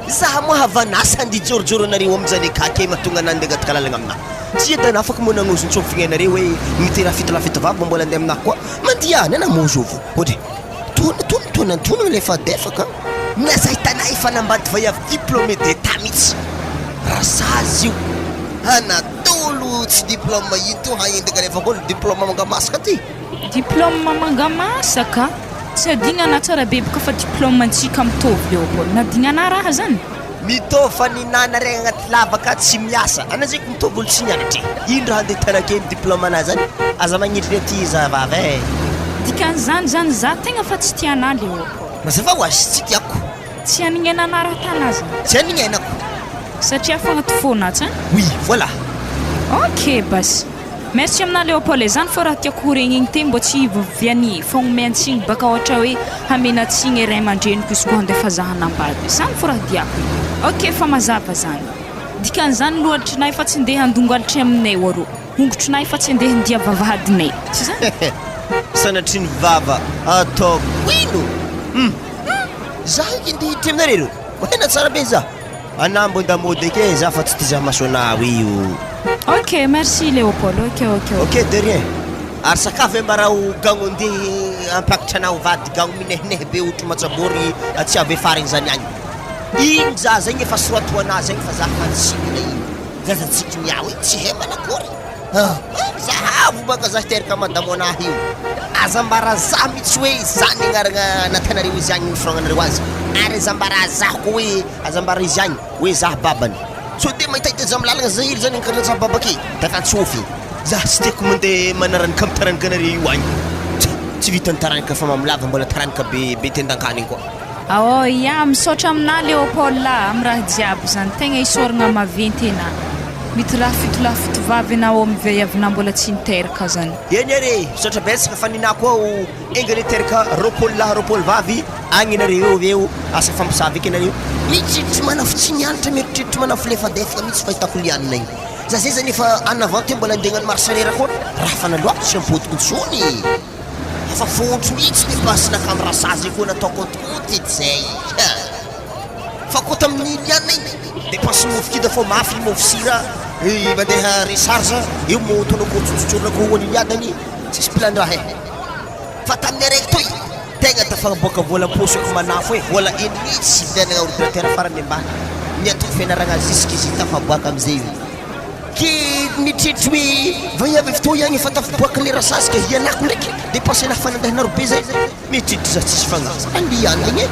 Za moa havanasa andia hijorojoro anareo amin'izany akake mahatonga anah andeha hangataka lalagna aminah. Tsy eda afaka moa nagnozon-tsofigny anareo hoe miteraha fitolahy fitovavy mba mbola andeha aminah koa. Mandia any anah moa zovy. Ohatra e! Tona tona tona tona ilay fadefaka. Miasa ahitana efa nambady vaiavy diplômé d'état mihitsy. Raha sazy io. Anatolo tsy diplôme ino to hahendaka nefa koa ny diplôme manga masaka ty. Diplôme manga masaka? Tsy adignana tsara be boka fa diplôme antsika mitovy Léopold. Nadignana raha zany? Mitovy fa ny nana regny agnaty lavaka tsy miasa. Ana zay ko mitovy olo tsy nianatra e. Ino raha andeha tanakeny diplôme ana zany? Aza magnindriny aty zavavy e. Dikan'izany zany za tegna fa tsy tia anah Léopold. Mazava ho azy tsy tiako. Tsy anignenana raha tana zany. Tsy anignenako. Satria fagnaty fona tsy an? Oui, voilà. Ok basy. Merci aminà Léopold e, zany fô raha tiako ho regnigny te mbô tsy hiviany fagnomean-tsigny baka ôhatra hoe hamena-tsigny ray aman-dreniko izy koa handefa za hanambady, zany fô raha diako e. Ok fa mazava zany. Dikan'izany lohatrinay fa tsy ndeha handongalitry aminay arô, hongotrinay fa tsy andeha handia vavahadinay, tsy zany? Sanatria ny vava ataoko ino? Hum! Za eky ndeha hiditra aminareo reo, mahena tsara be za. Anah mbô ndamôdy eke za fa tsy tia maso anah io. Ok merci Léopold ok ok ok. Ok de rien. Ary sakafo ve mba raha gagno andeha hampakatra anah ho vady gagno minehinehy be ohatry matsabory tsy avy farigny zany agny. Igny zaza igny efa soraty ho anah zegny fa za fa tsy mila igny. Zaza tsiky miaho igny tsy hay manakory. Ah zahavo baka za hiteraka madamo anah io. Aza ambara za mitsy hoe zany agnaragna natanareo izy agny niforognanareo azy. Ary aza ambara za koa hoe aza ambara izy agny hoe za babany. Sao de mahitahita za am lalagna za hely zany ankarana za babake. Takantsofy. Za tsy tiako mande manaranaka am taranaka anareo io agny. Tsa! Tsy vitan'ny taranaka fa mamolava mbola taranaka be be tendankanigny koa. Aô ya, misaotra aminà Léopold a, am raha jiaby zany, tegna isaoragna maventy enà. Mitolahy fitolahy fitovavy enà ao am vaiavinà mbola tsy niteraka zany. Eny ary e, misaotra betsaka fa ninà koa o enga niteraka 20 lahy 20 vavy agny nareo eo eo asa fampisavy eky nareo. Mieritreritra manafo tsy mianatra mieritreritra manafo lefadefaka mihitsy fahitako lianina igny. Za zay zany efa en avant teo mbola andeha hagnano marche arrière koa raha fa naloako tsy ampodiko intsony. Efa fontro mihitsy dépense naka am rasazy koa natao compte compte edy zay ha. Fa koa tamin'ny lianina igny dépense mofo kida fô mafy mofo sira mandeha recharge eo moto nako tsotsotrorina ko hoan'i liadany tsisy plan-draha e. Fa tamin'ny araiky toy tegna tafagnaboaka vola am-paosy ako manafo e, vola eny mihitsy hividianagna ordinateur farany ambany niantoka fianaragna jusqu'izy tafaboaka amizay io. Ke mieritreritra hoe vaiavy avy tao ihany efa tafaboaka le rasazy ka hialako ndraiky depense naha fa nandeha be zay mieritreritra za tsisy fagnahy andeha any e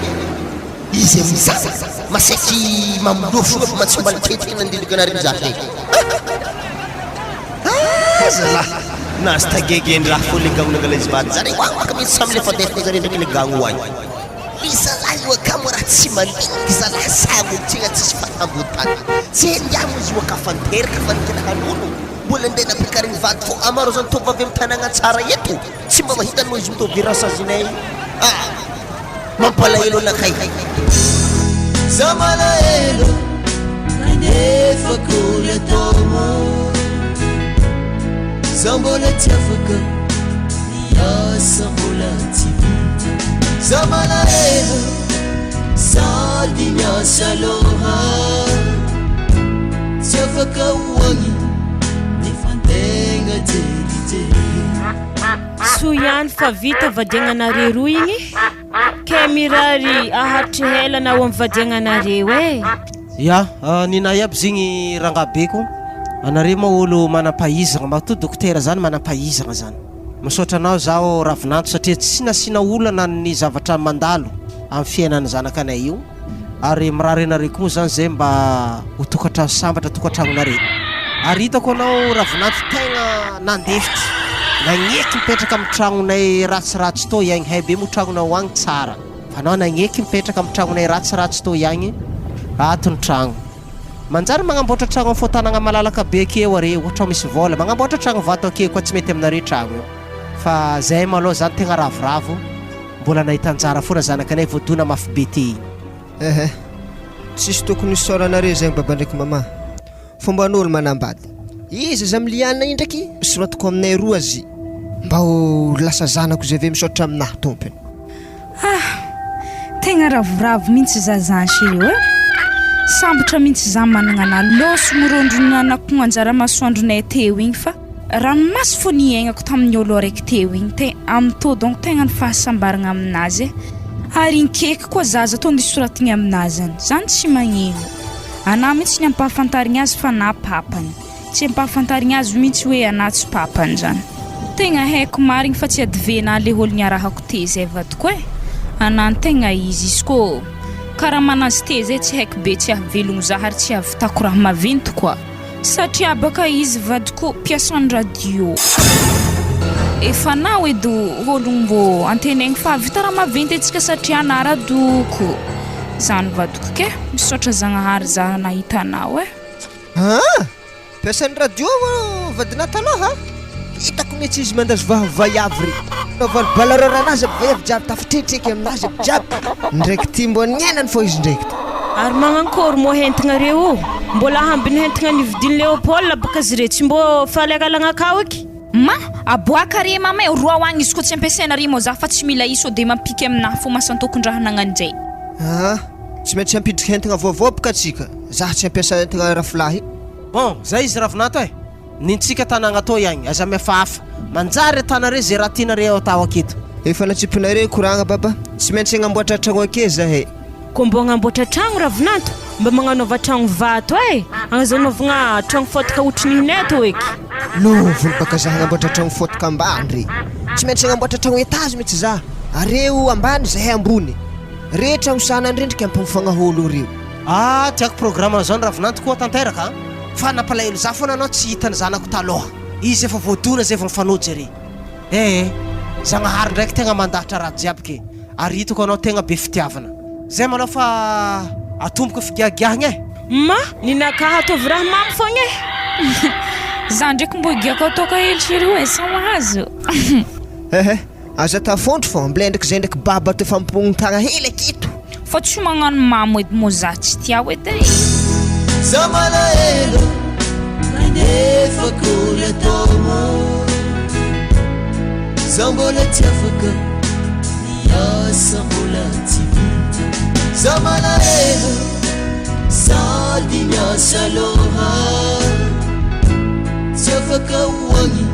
izy amizany masaiky mamolofo fa matsimaliketriky nandiniky anareo za te ah zalah nahazo tagegen-draha fô le gagno nangala izy vady zareo agny maka mety samy lefadefa zareo ndraiky le gagno agny. Ry zalahy io akama raha tsy mandiniky zalahy sahy motrigna tsisy fahatambotany tsy hendiah moa izy io aka fanteraka fa ny tena hanono mbola ndeha nampiakariny vady fô amaro zany tovovavy am tanagna tsara eto tsy mba mahita anao izy mitovy rasazinay ah mampalahelo anakay. Za malahelo nefa akory atao Za mbola tsy afaka Ny asa mbola tsy vita Za malahelo Sady miasa aloha Tsy afaka ho agny Nefa antegna jerijery Soa ihany fa vita vadiagnanareo roa igny Ke mirary aharitry hela anao am vadiagnanareo e. Ya, ninahy aby zegny rangahbeko, anare moa olo manam-pahaizagna, matoa dokotera zany manam-pahaizagna zany. Misaotra anao zaho Ravinanto satria tsy nasiana olana ny zavatra mandalo amin'ny fiainan'ny zanakanay io ary mirary anareo koa moa zany zay mba ho tokantrano sambatra tokantragnonareo. Ary hitako anao Ravinanto tegna nandefitra, nagneky mipetraka amin'ny tragnonay ratsiratsy tô iagny, hay be moa tragnonao agny tsara fa anao nagneky mipetraka amin'ny tragnonay ratsiratsy tô iagny, ato ny tragno. Manjary magnamboatra tragno am fotanagna malalaka be akeo are ohatra misy vola magnamboatra tragno vato akeo koa tsy mety aminareo tragno io fa zay malôha zany tegna ravoravo mbola nahita anjara fona zanakanay voadona mafy be ty igny. Ehe, tsisy tokony hisaoranareo zegny baba ndraiky mama, fomban'olo manambady, iza za miliana io ndraiky soratiko aminay roa zy mba ho lasa zanako zay ve misaotra aminah tompony. Ah! Tegna ravoravo mintsy za zany chérie e! Sambatra mintsy za managna anah lôso mirondrona anakogno anjara masoandronay teo igny fa ranomaso fô niaignako tamin'ny ôlo araiky teo igny te am'tô donc tegna ny fahasambaragna aminazy e! Ary inkeky koa zaza tô nisoratigny aminazy zany, zany tsy magnino anah mintsy ny ampahafantarigny azy fa na papany. Tsy ampahafantarigny azy mintsy hoe anah tsy papany zany. Tegna haiko marigny fa tsy advenah le olo niarahako te zay vadiko eh! Anah ny tegna izy, izy kô karamanazy te zay tsy haiko be tsy ahavelogno zah ary tsy ahavitako raha maventy koa satria baka izy vadiko mpiasan'ny radio. Efa anao edy ologno mbô antenaigny fa ahavita raha maventy antsika satria anah radoko zany vadiko ke! Misaotra Zagnahary zah nahita anao eh! Aa! Mpiasan'ny radio vadinà taloha? Hitako mihitsy izy mandazo vaha vaiavy re. Navaly balarara anazy aby vaiavy jiaby tafitretriky aminazy aby jiaby. Ndraiky ty mbô niainany fô izy ndraiky ty. Ary magnankôry moa hentignareo io? Mbola hambiny hentigna nividian'i Léopold baka zire tsy mbô falekalagna akao eky. Ma, aboaka re mama e, roa agny izy koa tsy ampiasaina re moa za fa tsy mila iso de mampiky aminahy fô masan-tokon-draha nagnanjay. Aa! Tsy maintsy hampiditra hentagna vaovao boka tsika, zah tsy hampiasa entagna rafilahy. Bon, zay izy Ravinanto e! Nintsika tanagna toy agny, aza mihafahafa. Manjary atanare ze raha tianareo atao aketo. Efa natsipinareo koragna baba, tsy maintsy agnamboatra tragno ake zahay. Ko mbô agnamboatra tragno Ravinanto, mba magnanaova tragno vato e! Agnazanaovagna tragno fôtaka otrinihinay atao eky. Lovony baka zah agnamboatra tragno fôtaka ambany re! Tsy maintsy agnamboatra tragno étage mitsy zah, areo ambany zahay ambony. Rehetra ho sahy nandrendrika am-pamofagna olo reo. Ah tiako programme zao ny ravinanto koa tanteraka a! Fa nampalahelo za foana anao tsy hita ny zanako taloha izy efa voadona zay vao mifanojo ery ee Zagnahary ndraiky tegna mandahatra raha jiaby ke ary hitako anao tegna be fitiavana. Zay malôha fa atomboko figiagiahagna e. Ma, ninakahy ataovy raha mamy fogna e. Za ndraiky mbô higiaka toaka hely chérie oe sao mahazo. Ehe, aza tafondro fô mblay ndraiky zay ndraiky baba to fampognon-tagna hely aketo. Fa tsy magnano mamo edy mô za tsy tia edy e. Za malahelo nefa akory atao Za mbola tsy afaka ny asa mbola tsy vita Za malahelo sady miasa loha Tsy afaka ho agny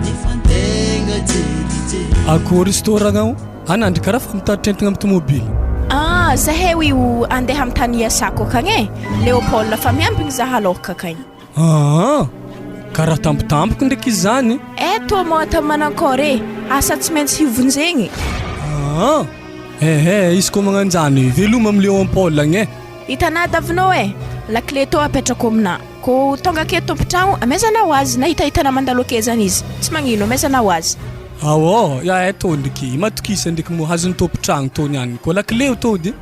nefa antegna jerijery Akory izy tô ragnao? Anandry karaha fa mitatitra entagna amin'ny tomobily. Ah, zahay io andeha amin'ny tany iasako akagny e. Léopold fa miambigny zah alôhaka akagny. Aa! Karaha tampotampoka ndraiky izy zany. Eh tô moa atao manankôry e, asa tsy maintsy hivonjegny. Aa! Ehe, izy koa magnanjany, veloma amin'i Léopold agny e. Hitanà davinao e, lakile tô apetrako aminà. Ko tonga ake tompon-tragno, amezanao azy, na hitahitana mandalo ake zany izy, tsy magnino, amezanao azy. Aô, ya eh tô ndriky, matokisa ndriky moa hazon'ny tompon-tragno tô niany koa lakile io tô de.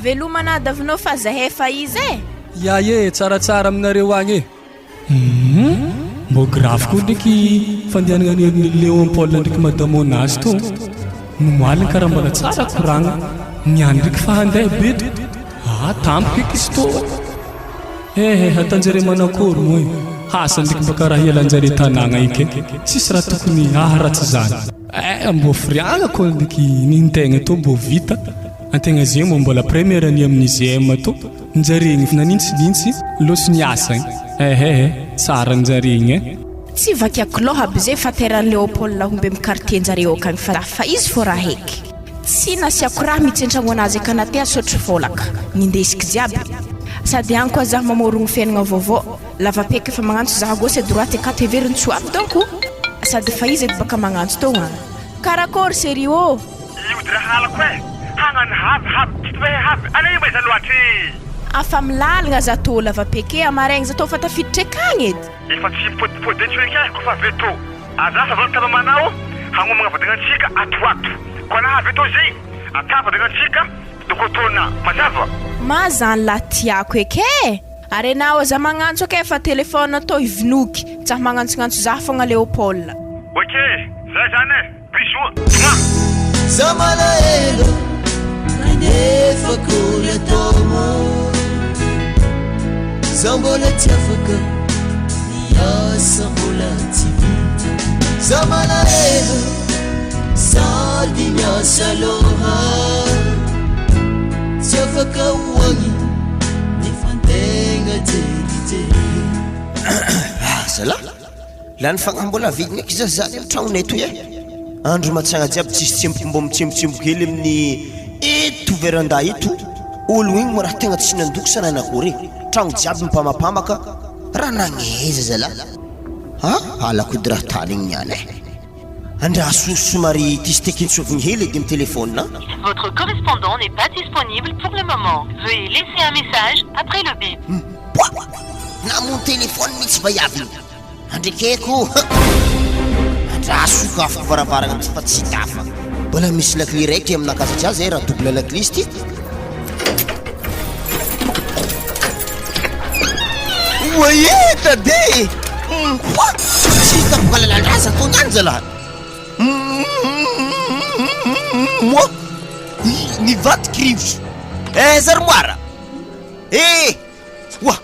Veloma anà davinao fa zahay fa izy e. Ya e, tsaratsara aminareo agny e. Humm, mbô grave koa ndriky fandehanana an'i Léon Paul ndriky Madame Onazy tô. Nomaly karaha mbola tsara koragna, niany ndriky fa handeha be to. Ah, tampoka eky izy tô. Eh eh, atanjare manakory moa e, asa ndriky mba karaha hialanjare tanagna eky e, tsisy raha tokony haharatsy zany. Eh, mbô firiagna koa ndriky nintegna tô mbô vita, antegna zegny moa mbola première année amin'ny GM tô, njare igny nanintsinintsy lôso niasa igny, eh eh, tsara njare igny eh. Tsy vakiako loha aby zay fa teran'i Léopold homby am quartier njareo akagny fa fa izy fô raha heky. Tsy nasiako raha mitsy antragno anazy akana te asotry folaka. Nindesiky jiaby. Sady agny koa zah mamorogno fiainagna vaovao. Lava peky efa magnantso zah à gauche à droite akato heveriny tsy ho avy donc. Sady efa izy edy baka magnantso tô agny. Karakôry chérie ô! Io dy raha halako eh! Hagnano havy havy tsy toehe havy anay io aiza loatra e! Afa milalagna za tô lava peky amaraigny za tô fa tafiditra akagny edy. Efa tsy mipodipody eto eky aho kofa avy eto. Aza asa zao mamanao hagnomagna vadignantsika ato ho ato. Koa na avy eto izy ata vadignantsika dokotona. Mazava? Ma zany lah tiako eky e! Ary enao aza magnantso ake fa telephone atao hivinoky, tsah magnantsognantso zah fogna Léopold. Ok, zay zany e! Bisous, mwah! Za malahelo nefa akory atao Za mbola tsy afaka ny asa mbola tsy vita Za malahelo sady miasa loha Tsy afaka ho agny nefa antegna jerijery Ah zalah! Lany fagnahy mbola velogna eky zaza zany am tragnonay toy eh! Andro matsagna jiaby tsisy tsemboky mbô mitsembotsemboky hely amin'ny eto veranda eto, ologno igny moa raha tegna tsy nandoky sa nanakory e! Tragno jiaby mipamapamaka, raha nagnaiza zalah? Ha? Halako edy raha tany igny niany eh! Andraso somary testeky an-tsovigny hely edy am telephone a! Votre correspondant n'est pas disponible pour le moment. Veuillez laisser un message après le bip. Poa! Namono téléphone mihitsy vaiavy igny. Andrekeko! Andraso sokafiko varavaragna ty fa tsy tafa. Mbola misy lakile raiky aminakahy satria zay raha double lakile izy ty. Oye tade! Poa! Tsy hitako valalan-draza tao niany zalahy. Moa! Nivadiky rivotra. Eh zarimoara! Eh! Oa!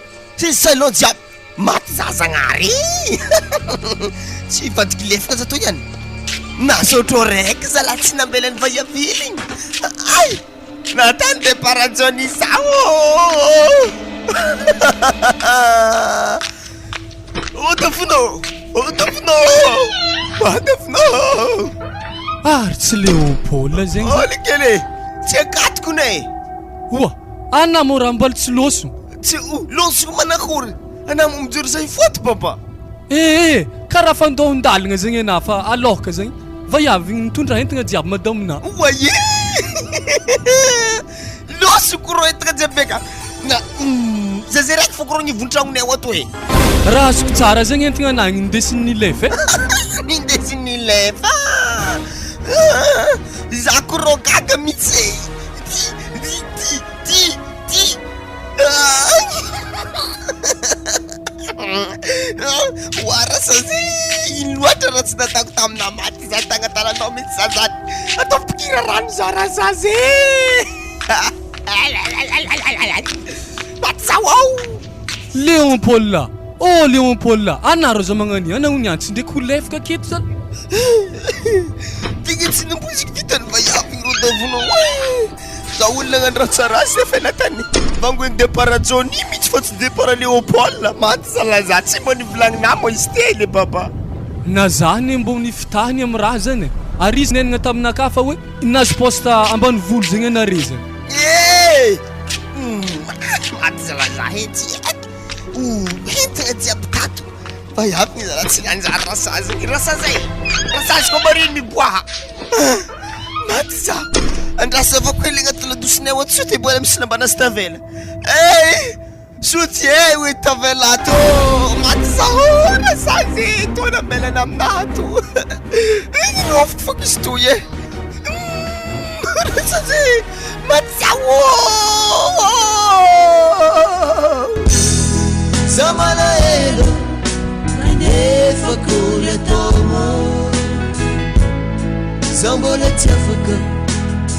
Salon jiaby maty za zagnahary eh! Tsy hivadiky lefona za toy ihany. Nasotro raiky zalahy tsy nambelan'ny vaiavily igny. Ay! Natany de parajoany zaho. Oh tafonao! Oh tafonao! Ah tafonao! Ary tsy Léopold zegny za. Oly kely e! Tsy akatoko ne! Oa! Ana moa raha mbola tsy loso. Tsy loso manakory! Ana moa mijoro zay foty papa! Eh eh! Karaha fandaon-dalagna zegny anah fa alôhaka zegny vaiavy nitondra entagna jiaby madame-na. Oay eh! Losoko rô entagna jiaby eka! Na za zay raiky fôko rô agnivon-tragnonay ao ato e! Raha azoko tsara zegny entagna anah igny nindesin'ny lefa e! Nindesin'ny lefa! Za ko rô gaga mihitsy e! Ty ty ty. Oara sazy ino loatra raha tsy nataoko tamina maty za tagnatananao mihitsy za zany. Atao mpikira rano za rasazy e. Maty zaho ao. Léon Paul a! Oh Léon Paul a! Anaro aza magnania anao niany tsy ndraiky ho lefaka aketo zany. Tegna tsy nampoiziko vitan'ny vaiavy ireo davonao e! Za olona nagnano raha tsara azy nefa natany vangoen'i départ Johnny mihitsy fa tsy départ Léopold. Maty zalahy za tsy mba nivolagninà moa izy ty le baba. Na za anie mbô nifitahiny am raha zany e! Ary izy niainagna taminakahy fa hoe nahazo poste ambanivolo zegny anare zany. Eh! Maty zalahy za he tsy haiko. Entagna jiaby tato. Fa iaby ny zalahy tsy nanjary rasazy igny. Rasazy e! Rasazy koa marigny miboaha. Maty za. Andraso avao koa hely agnaty ladosinay ao ato sao dia mbola misy lamban'azy tavela. Eh! Soutien hoe tavela ato. Maty za ô! Rasazy e! Toa nambelana aminahy ato. Igny nofiko fako izy toy e. Rasazy e! Maty za ô! Za malahelo nefa akory atao Za mbola tsy afaka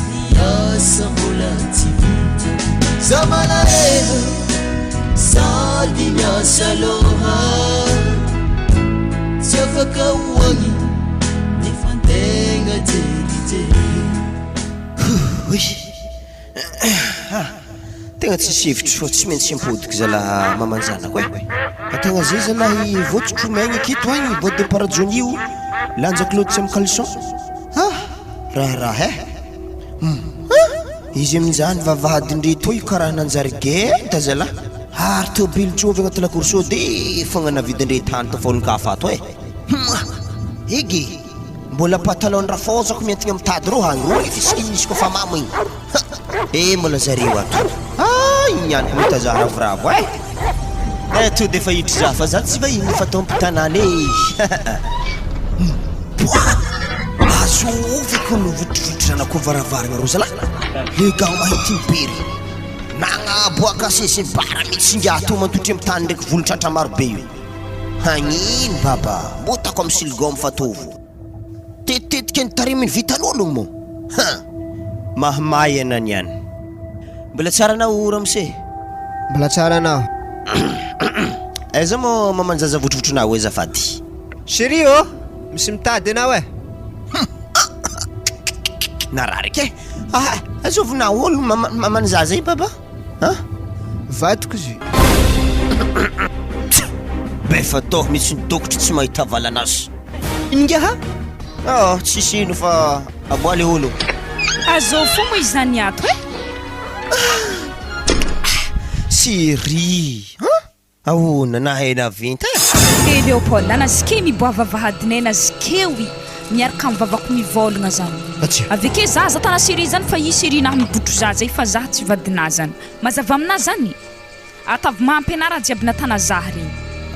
ny asa mbola tsy vita Za malahelo sady miasa loha Tsy afaka ho agny nefa antegna jerijery Hoy. Tegna tsisy hevitry fa tsy maintsy ampodiko zalahy mamanjanako e. Ategna zay zalahy vototro maigny aketo agny boîte de parajonie io lanja kilaoty tsy amy caleçon. Ah! Raharaha e. Hum. Izy amin'izany vavahadin-dre toy karaha nanjary geda zalahy. Ary tôbily tsôvy agnaty lakoro sao de fogna navidin-dre tany tao fa olon-kafa ato e. Hum. Egy. Mbola patalon rafozako miantigna mitady rô hagny rô efa izy izy koa fa mamo igny ha eh mbola zareo ato ah igny ihany ko mitaza ravoravo eh eh to defa hiditry za fa za tsy vahiny fa tompon-tanàna eh miboaha azovy ko novotrivotrana ko varavaragna rô zalahy le gars mahity mipery nagnaboaka sese bara mihitsy ingahy to mantotry amy tany ndraiky volon-tratra maro be io Hagnino baba, mbô tako am silgom fa tovo. Tetitetika ny tariminy vitan'ologno moa. Ha! Mahamay ana niany. Mbola tsara anao ramose? Mbola tsara anao. Aiza moa maman-jaza votrovotronao azafady? Chérie ô! Misy mitady anao eh! Narary kay. Ah, azovina olo maman-jaza io baba? An? Vadiko izy io. Be fatao mihitsy ny dokotry tsy mahita valan'asa. Ingaha? Ah, tsisy ino fa aboa le olo. Azao fo moa izany ato eh? Chérie, an? Ahoana nahay navinta e? Eh Léopold a, nazike miboaha vavahadinay nazikeo i miaraka am vavako mivôlagna zany. Atsia. Aveke za za tana chérie zany fa i chérie nahy mibotro za zay fa za tsy vadinah zany. Mazava aminah zany? Atavy mahampianah raha jiaby natana zah regny.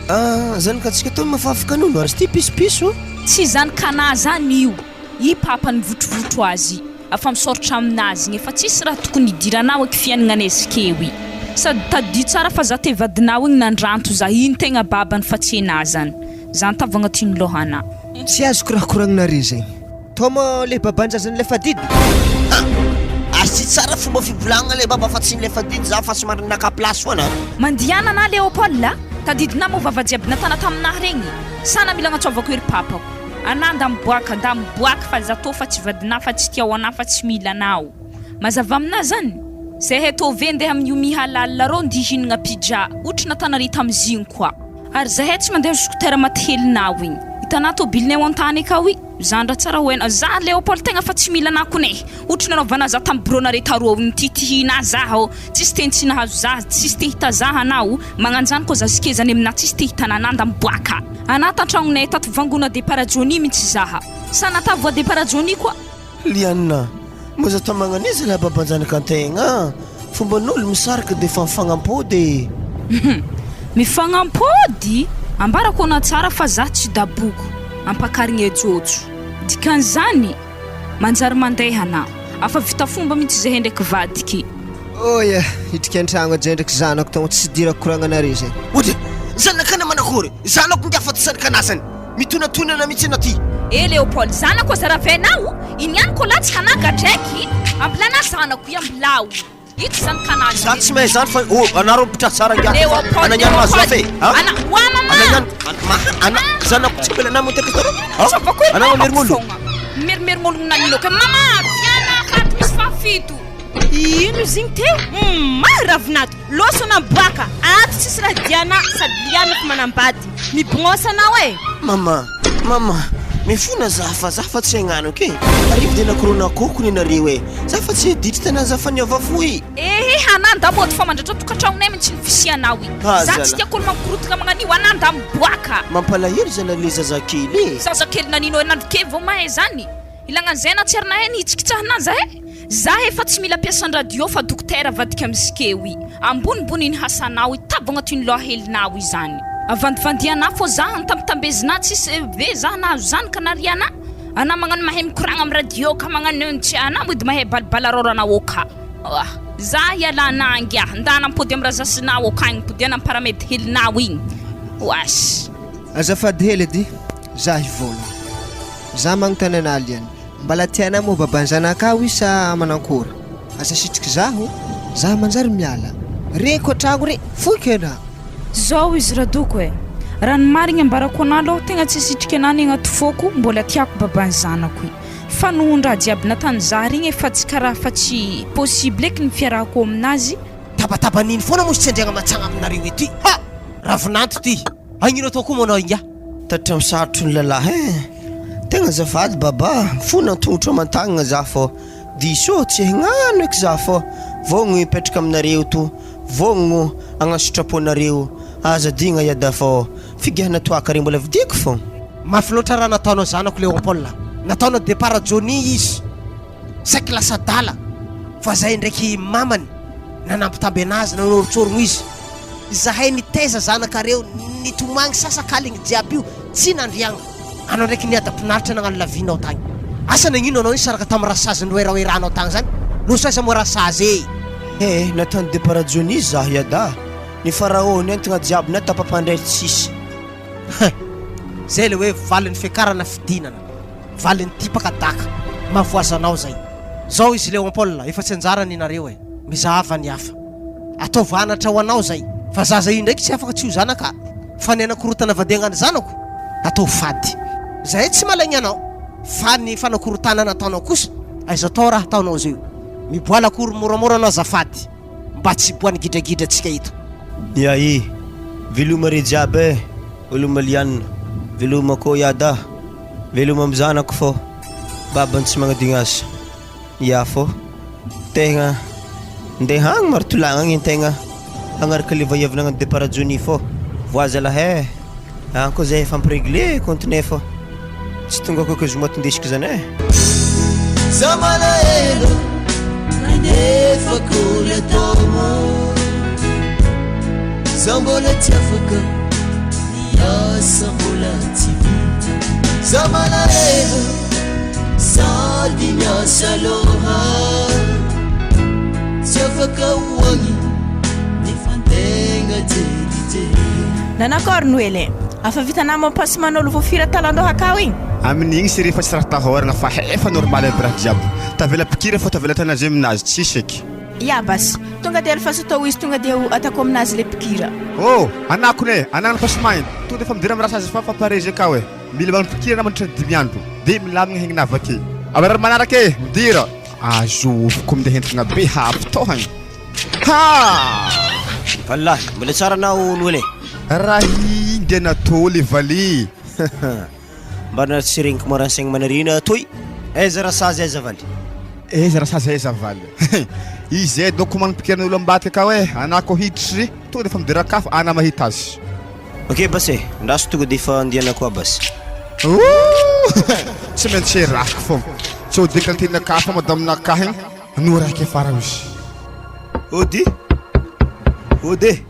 Ah, zanakantsika tao mafafaka nono ary sy ty pisopiso. Tsy zanakanah zany io. I papa nivotrovotro azy afa misaortra aminazy igny efa tsisy raha tokony hidiranao eky fiaignananay zkeo i sady tadidio tsara fa za te vadinao igny nandranto za iny tegna babany fa tsy enah zany zany tavy agnatin'ny lohanah. Tsy azoko raha koragninareo zegny. Tao ma le baban-jazan'ilay fadidy? Ha! Ary tsy tsara fomba fivolagnana le baba fa tsy n'ilay fadidy za fa somary naka place foana. Mandiana anah Léopold a! Tadidinah moa vava jiaby natana taminah regny? Sa na mila agnatsoavako ery papako? Anah nda miboaka nda miboaka fa za tô fa tsy vadinah fa tsy tiao anah fa tsy mila anao. Mazava aminah zany? Zahay tô ve ndeha amin'io mihalal rô ndi hihinagna pizza otry natanare tamzigny koa. Ary zahay tsy mandeha scooter maty helinao igny. Hitanah tôbilinay ao antany akao i, zandra tsara ho hainao. Za Léopold tegna fa tsy mila anah kone. Otry nanaovana za tam bureau nare taroa igny nititihina za ô. Tsisy teny tsy nahazo za, tsisy te hitazaha anao, magnanjany koa za zikezany aminah tsisy te hitana anah nda miboaka anah tantragnonay tato vangona depart Johnny mintsy zaha sa nata voa depart Johnny koa. Liana, mba za magnaniza lah babanjanakantegna a! Fomban'olo misaraka defa mifagnampody e! Hum! Mifagnampody? Ambarako anao tsara fa za tsy daboko ampakarigna jojo. Dikan'izany, manjary mandeha anah. Afa vita fomba mintsy zahay ndraiky vadiky. Oya, hitrika an-tragno aja ndraiky zanako tao tsy idirako koragnanare zay. Odry, zanakana manakory? Zanako ingahy fa tsy zanakanasany. Mitonatonana mihitsy ianao ty. Eh Léopold, zanako aza ravainao, iny ihany ko lahy tsy hanaga draiky, ambilana zanako i ambilao. Io tsy zany kanana. Za tsy mahay zany fa oh anareo mpitratra tsara ingahy fa Léopold, ananiany mahazo Léopold. hafa e. Ha? Ana, oa mama. Ananiany ma ana zanako tsy ambela anah miteraka anareo. Ha? Tsapako hoe Anao mamako mamerigna olo. fogna. Mimerimerigna ologno nanino ka mama, viana akato misy fahafito. Ino izy igny teo? Humm ravinato, loso na miboaka, ato tsisy raha diana sady liana fa manambady. Mibognosa anao e! Mama, mama, mifona za fa za fa tsy hagnano ok. Arivo de nakorona akoko ny nareo e. Za fa tsy ditra tena za fa niova fo e. Ehe anah nda mody fa mandratra tokantragnonay mintsy ny fisianao i. Ah Za tsy zala. tiako olo mampikorontagna magnanio anah nda miboaka. Mampalahelo zala le zazakely e. Zazakely nanino enah ndrike vao mahay zany? Ilagna an'izay anah tsy ary nahay nihitsikitsahana zahay. Za efa tsy mila mpiasan-dradio fa dokotera avadika amizikeo i. Ambonimbony iny hasanao i, tabo agnatin'ny loha helinao i zany. Avandivandianah fô za antambitambezinah tsisy ve za nahazo zany ka narianah. Anah magnano mahay mikoragna am radio ka magnano tsy anah mody mahay balibalarôranao ô ka. Oah. Za hialanah ngiah, ndana mipody am razasinao akagny, mipodiana am paramedy helinao igny. Oash. Azafady hely edy, za hivolagna. Za magnontany anah liany. Mbala tianà moa baban-janakao i sa manankory? Aza sitriky zaho, zaho manjary miala. Reko an-tragno re, foiko ianà. Zao izy Radoko e! Raha ny marigny ambarako anà aloha tegna tsy sitriky anà ny agnaty fôko mbola tiako baban'ny zanako i. Fa nohon-draha jiaby natany zah regny efa tsy karaha fa tsy possible eky ny fiarahako aminazy. Tabataba nino foana moa izy tsy andriagna matsagna aminareo eto i. Ha! Ravinanto ty. Agnino atao koa moa anao ingahy? Tratran'ny sarotro ny lalahy eh! Tegna azafady baba, mifona an-tongotro aman-tagnana za fô diso ô, tsy hagnano eky za fô vogno hipetraka aminareo to, vogno hagnano sitraponareo, aza adigna iada fô figahana toaka regny mbola vidiako fô. Mafy loatra raha nataonao zanako Léopold a! Nataonao départ Johnny izy saiky lasa adala fa zay ndraiky mamany nanambitamby anazy nanorotsorogno izy. Izahay nitaiza zanakareo nitomagny sasakaligny jiaby io tsy nandriagna. Anao ndraiky niadam-pinaritra nagnano la vie nao tagny. Asa nagnino anao nisaraka tam rasazy niroeraoeranao tagny zany? Loso aiza moa rasazy e? Eh nataony depart Johnny zaho iada, ny pharaon entagna jiaby na tapapandray tsisy. Hein! Zay le hoe valin'ny fiakarana fidinana, valin'ny tipaka daka, mavoazanao zay. Zao izy Léon Paul, efa tsy anjara ny nareo e, mizahava ny hafa. Ataovy anatra ho anao zay. Fa zaza io ndraiky tsy afaka tsy ho zanaka fa ny anakorotana vadiagna ny zanako ataovy fady. Zahay tsy malaigna anao fa ny fanakorotanana ataonao kosa aiza atao raha ataonao zay io. Miboaha lakoro moramora anao azafady mba tsy hiboahan'ny gidragidra tsika eto. Ya e! Veloma re jiaby e! Veloma Liana, veloma koa Iada, veloma am zanako fô babany tsy magnadigny azy. Ya fô tegna ndeha agny Marotoulagna agny antegna hagnaraka le vaiavy nagnano départ Johnny fô voa zalahy eh! Agny koa zahay efa ampiregle compte-nay fô tsy tonga koa ka zoma tondesiko zany eh! Za malahelo nefa akory atao Za mbola tsy afaka ny asa mbola tsy vita Za malahelo Sady miasa loha Tsy afaka ho agny Nefa antegna jerijery Nanakôry Noely e! Afa vitanà mampasiman'ôlo voafira talandoha akao igny? Amin'igny sy rehefa tsy raha tahoragna fa efa normal aby raha jiaby. Tavela pikira fô tavela tanazy aminazy tsisy eky. Ya basy, tonga dia alefaso atao izy tonga dia ho atako aminazy le pikira. Oh! Anakony e! Anagny pasima igny! Tonga dia efa midira am rasazy fa fa pare izy akao e! Mila mba mipikirana mandritra ny dimy andro dia milamigna hegna avake. Amarary manaraka e! Midira! Azoviko minday entagna be hafitohagna. Ha! Valilahy, mbola tsara anao Noely e! Raha igny dia natao le vale. Mba tsy regniko maransaigny manarina toy. Aiza rasazy aiza valy? Aiza rasazy aiza valy? Izay doko magnampikiran'olo ambadika akao e! Anah ko hiditry tonga defa midira kafo anah mahita azy. Ok basy e, ndraso tonga de efa andehanako aby basy. Ooh! Tsy maintsy erahiko fô. Tsy ho dekantinakahy fa madaminakahy igny no raiky afara izy. Ody! Ody e!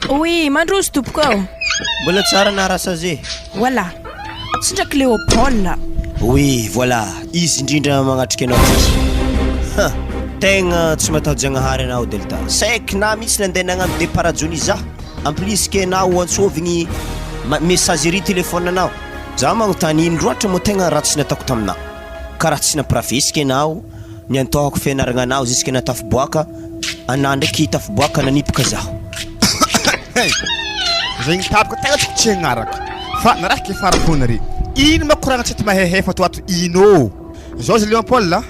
Oui, mandroso tompoko ô. Mbola tsara na rasazy e? Voilà. Tsy ndraiky Léopold. Oui, voilà, izy indrindra magnatrika anao ty. Ha! Tegna tsy mataho-jagnahary anao Delta. Saiky na mihitsy nandeha nagnano départ Johnny zah. En plus ke anao antsovigny messagerie téléphone anao. Zah magnontany ino loatra moa tegna raha tsy nataoko taminah. Karaha tsy nampirafesika enao, niantohako fianaragna anao jusque natafiboaka, anah ndraiky tafiboaka nanipaka zaho. Zegny tapaka tegna tsy tsy hagnaraka fa narahiko fara fona re. Ino ma koragna tsy mahehefa ato ato ino? Zao zy Léon Paul a,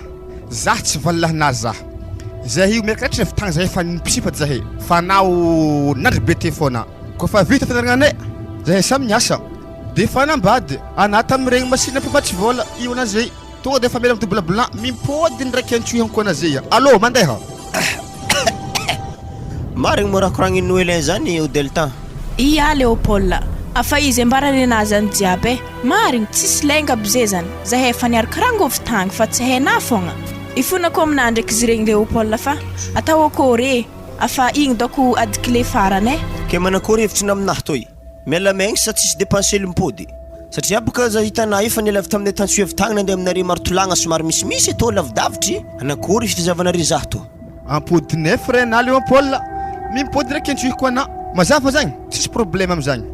zah tsy valilahinazy zah. Zahay io mieritreritra avy tagny zahay fa nipisipatra zahay fa anao nandry be teo fona. Koa fa vita fianaragna anay, zahay samy niasa. De fanambady anah tamin'iregny machine mpamatsy vôla io ana zay tonga de efa mila mi-double blanc mimpody ndraiky antsoy ihany koa ana zay allo mandeha. Marigny moa raha koragnin'i Noelin zany o Delta. Ia Léopold a fa izy ambara nenah zany jiaby eh! Marigny tsisy lainga aby ze zany zahay efa niaraka rangôvy tagny fa tsy hainah fogna ifonako aminah ndraiky izy regny Léopold fa atao akôry eh! Afa igny dôko ady clé farany eh! Ke manakôry hevitrinao aminah toy? Miala maigny sa tsisy depense hely mipody? Satria boka za hitanà io fa niala avy taminay tany Suève tagny nandeha aminareo Marotolagna somary misimisy tô lavidavitry, anakory fitizavanareo zah tô? Ampodinay frère na Léopold mimpody ndraiky antsoiko anà mazava zagny tsisy problème amizagny.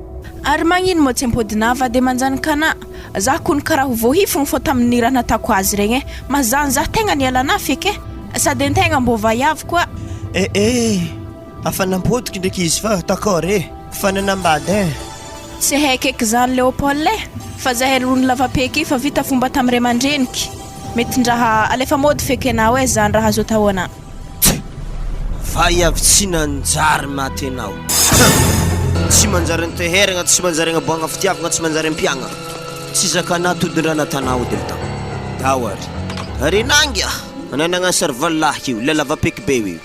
Ary magnino moa tsy ampodinà vady aman-janak'anà? Zah kony karaha ho voahifogno fô tamin'ny raha natako azy regny eh! Mazan zah tegna niala anà feky eh! Sady antegna mbô vaiavy koa. Eh eh! Afa nampodiko ndraiky izy fa d'accord eh! Fa nanambady eh! Tsy haiko eky zany Léopold eh! Fa zahay rony lavapeky io fa vita fomba tam ray aman-dreniky. Mety ndraha alefa mody feky enao eh zany raha azo atao ana. Tch! Vaiavy tsy nanjary maty enao. Hum! Tsy manjary anteheragna, tsy manjary agnaboahagna fitiavagna, tsy manjary ampiagna. Tsy zakanà todin-draha natanà o Delta. Dao ary. Renangy ah! Anà nagnano sary valilahy io, ilay lavapeky be io.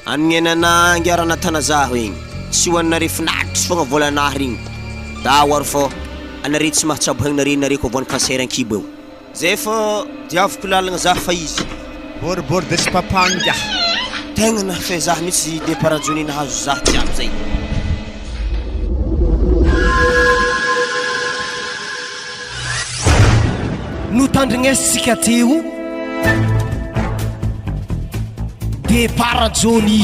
Anignenana angiarana tanazaho igny tsy ho anare finaritry fogna volanah rigny dao ary fô anare tsy mahatsabo hegny nare nare ko voany cancer ankibo eo. Zay fô diaviko lalagna zah fa izy. Boribory de sy papangy ah. Tegna nahafehy zah mitsy départ Johnny nahazo zah jiaby zay. Notandrignesintsika teo Départ Johnny.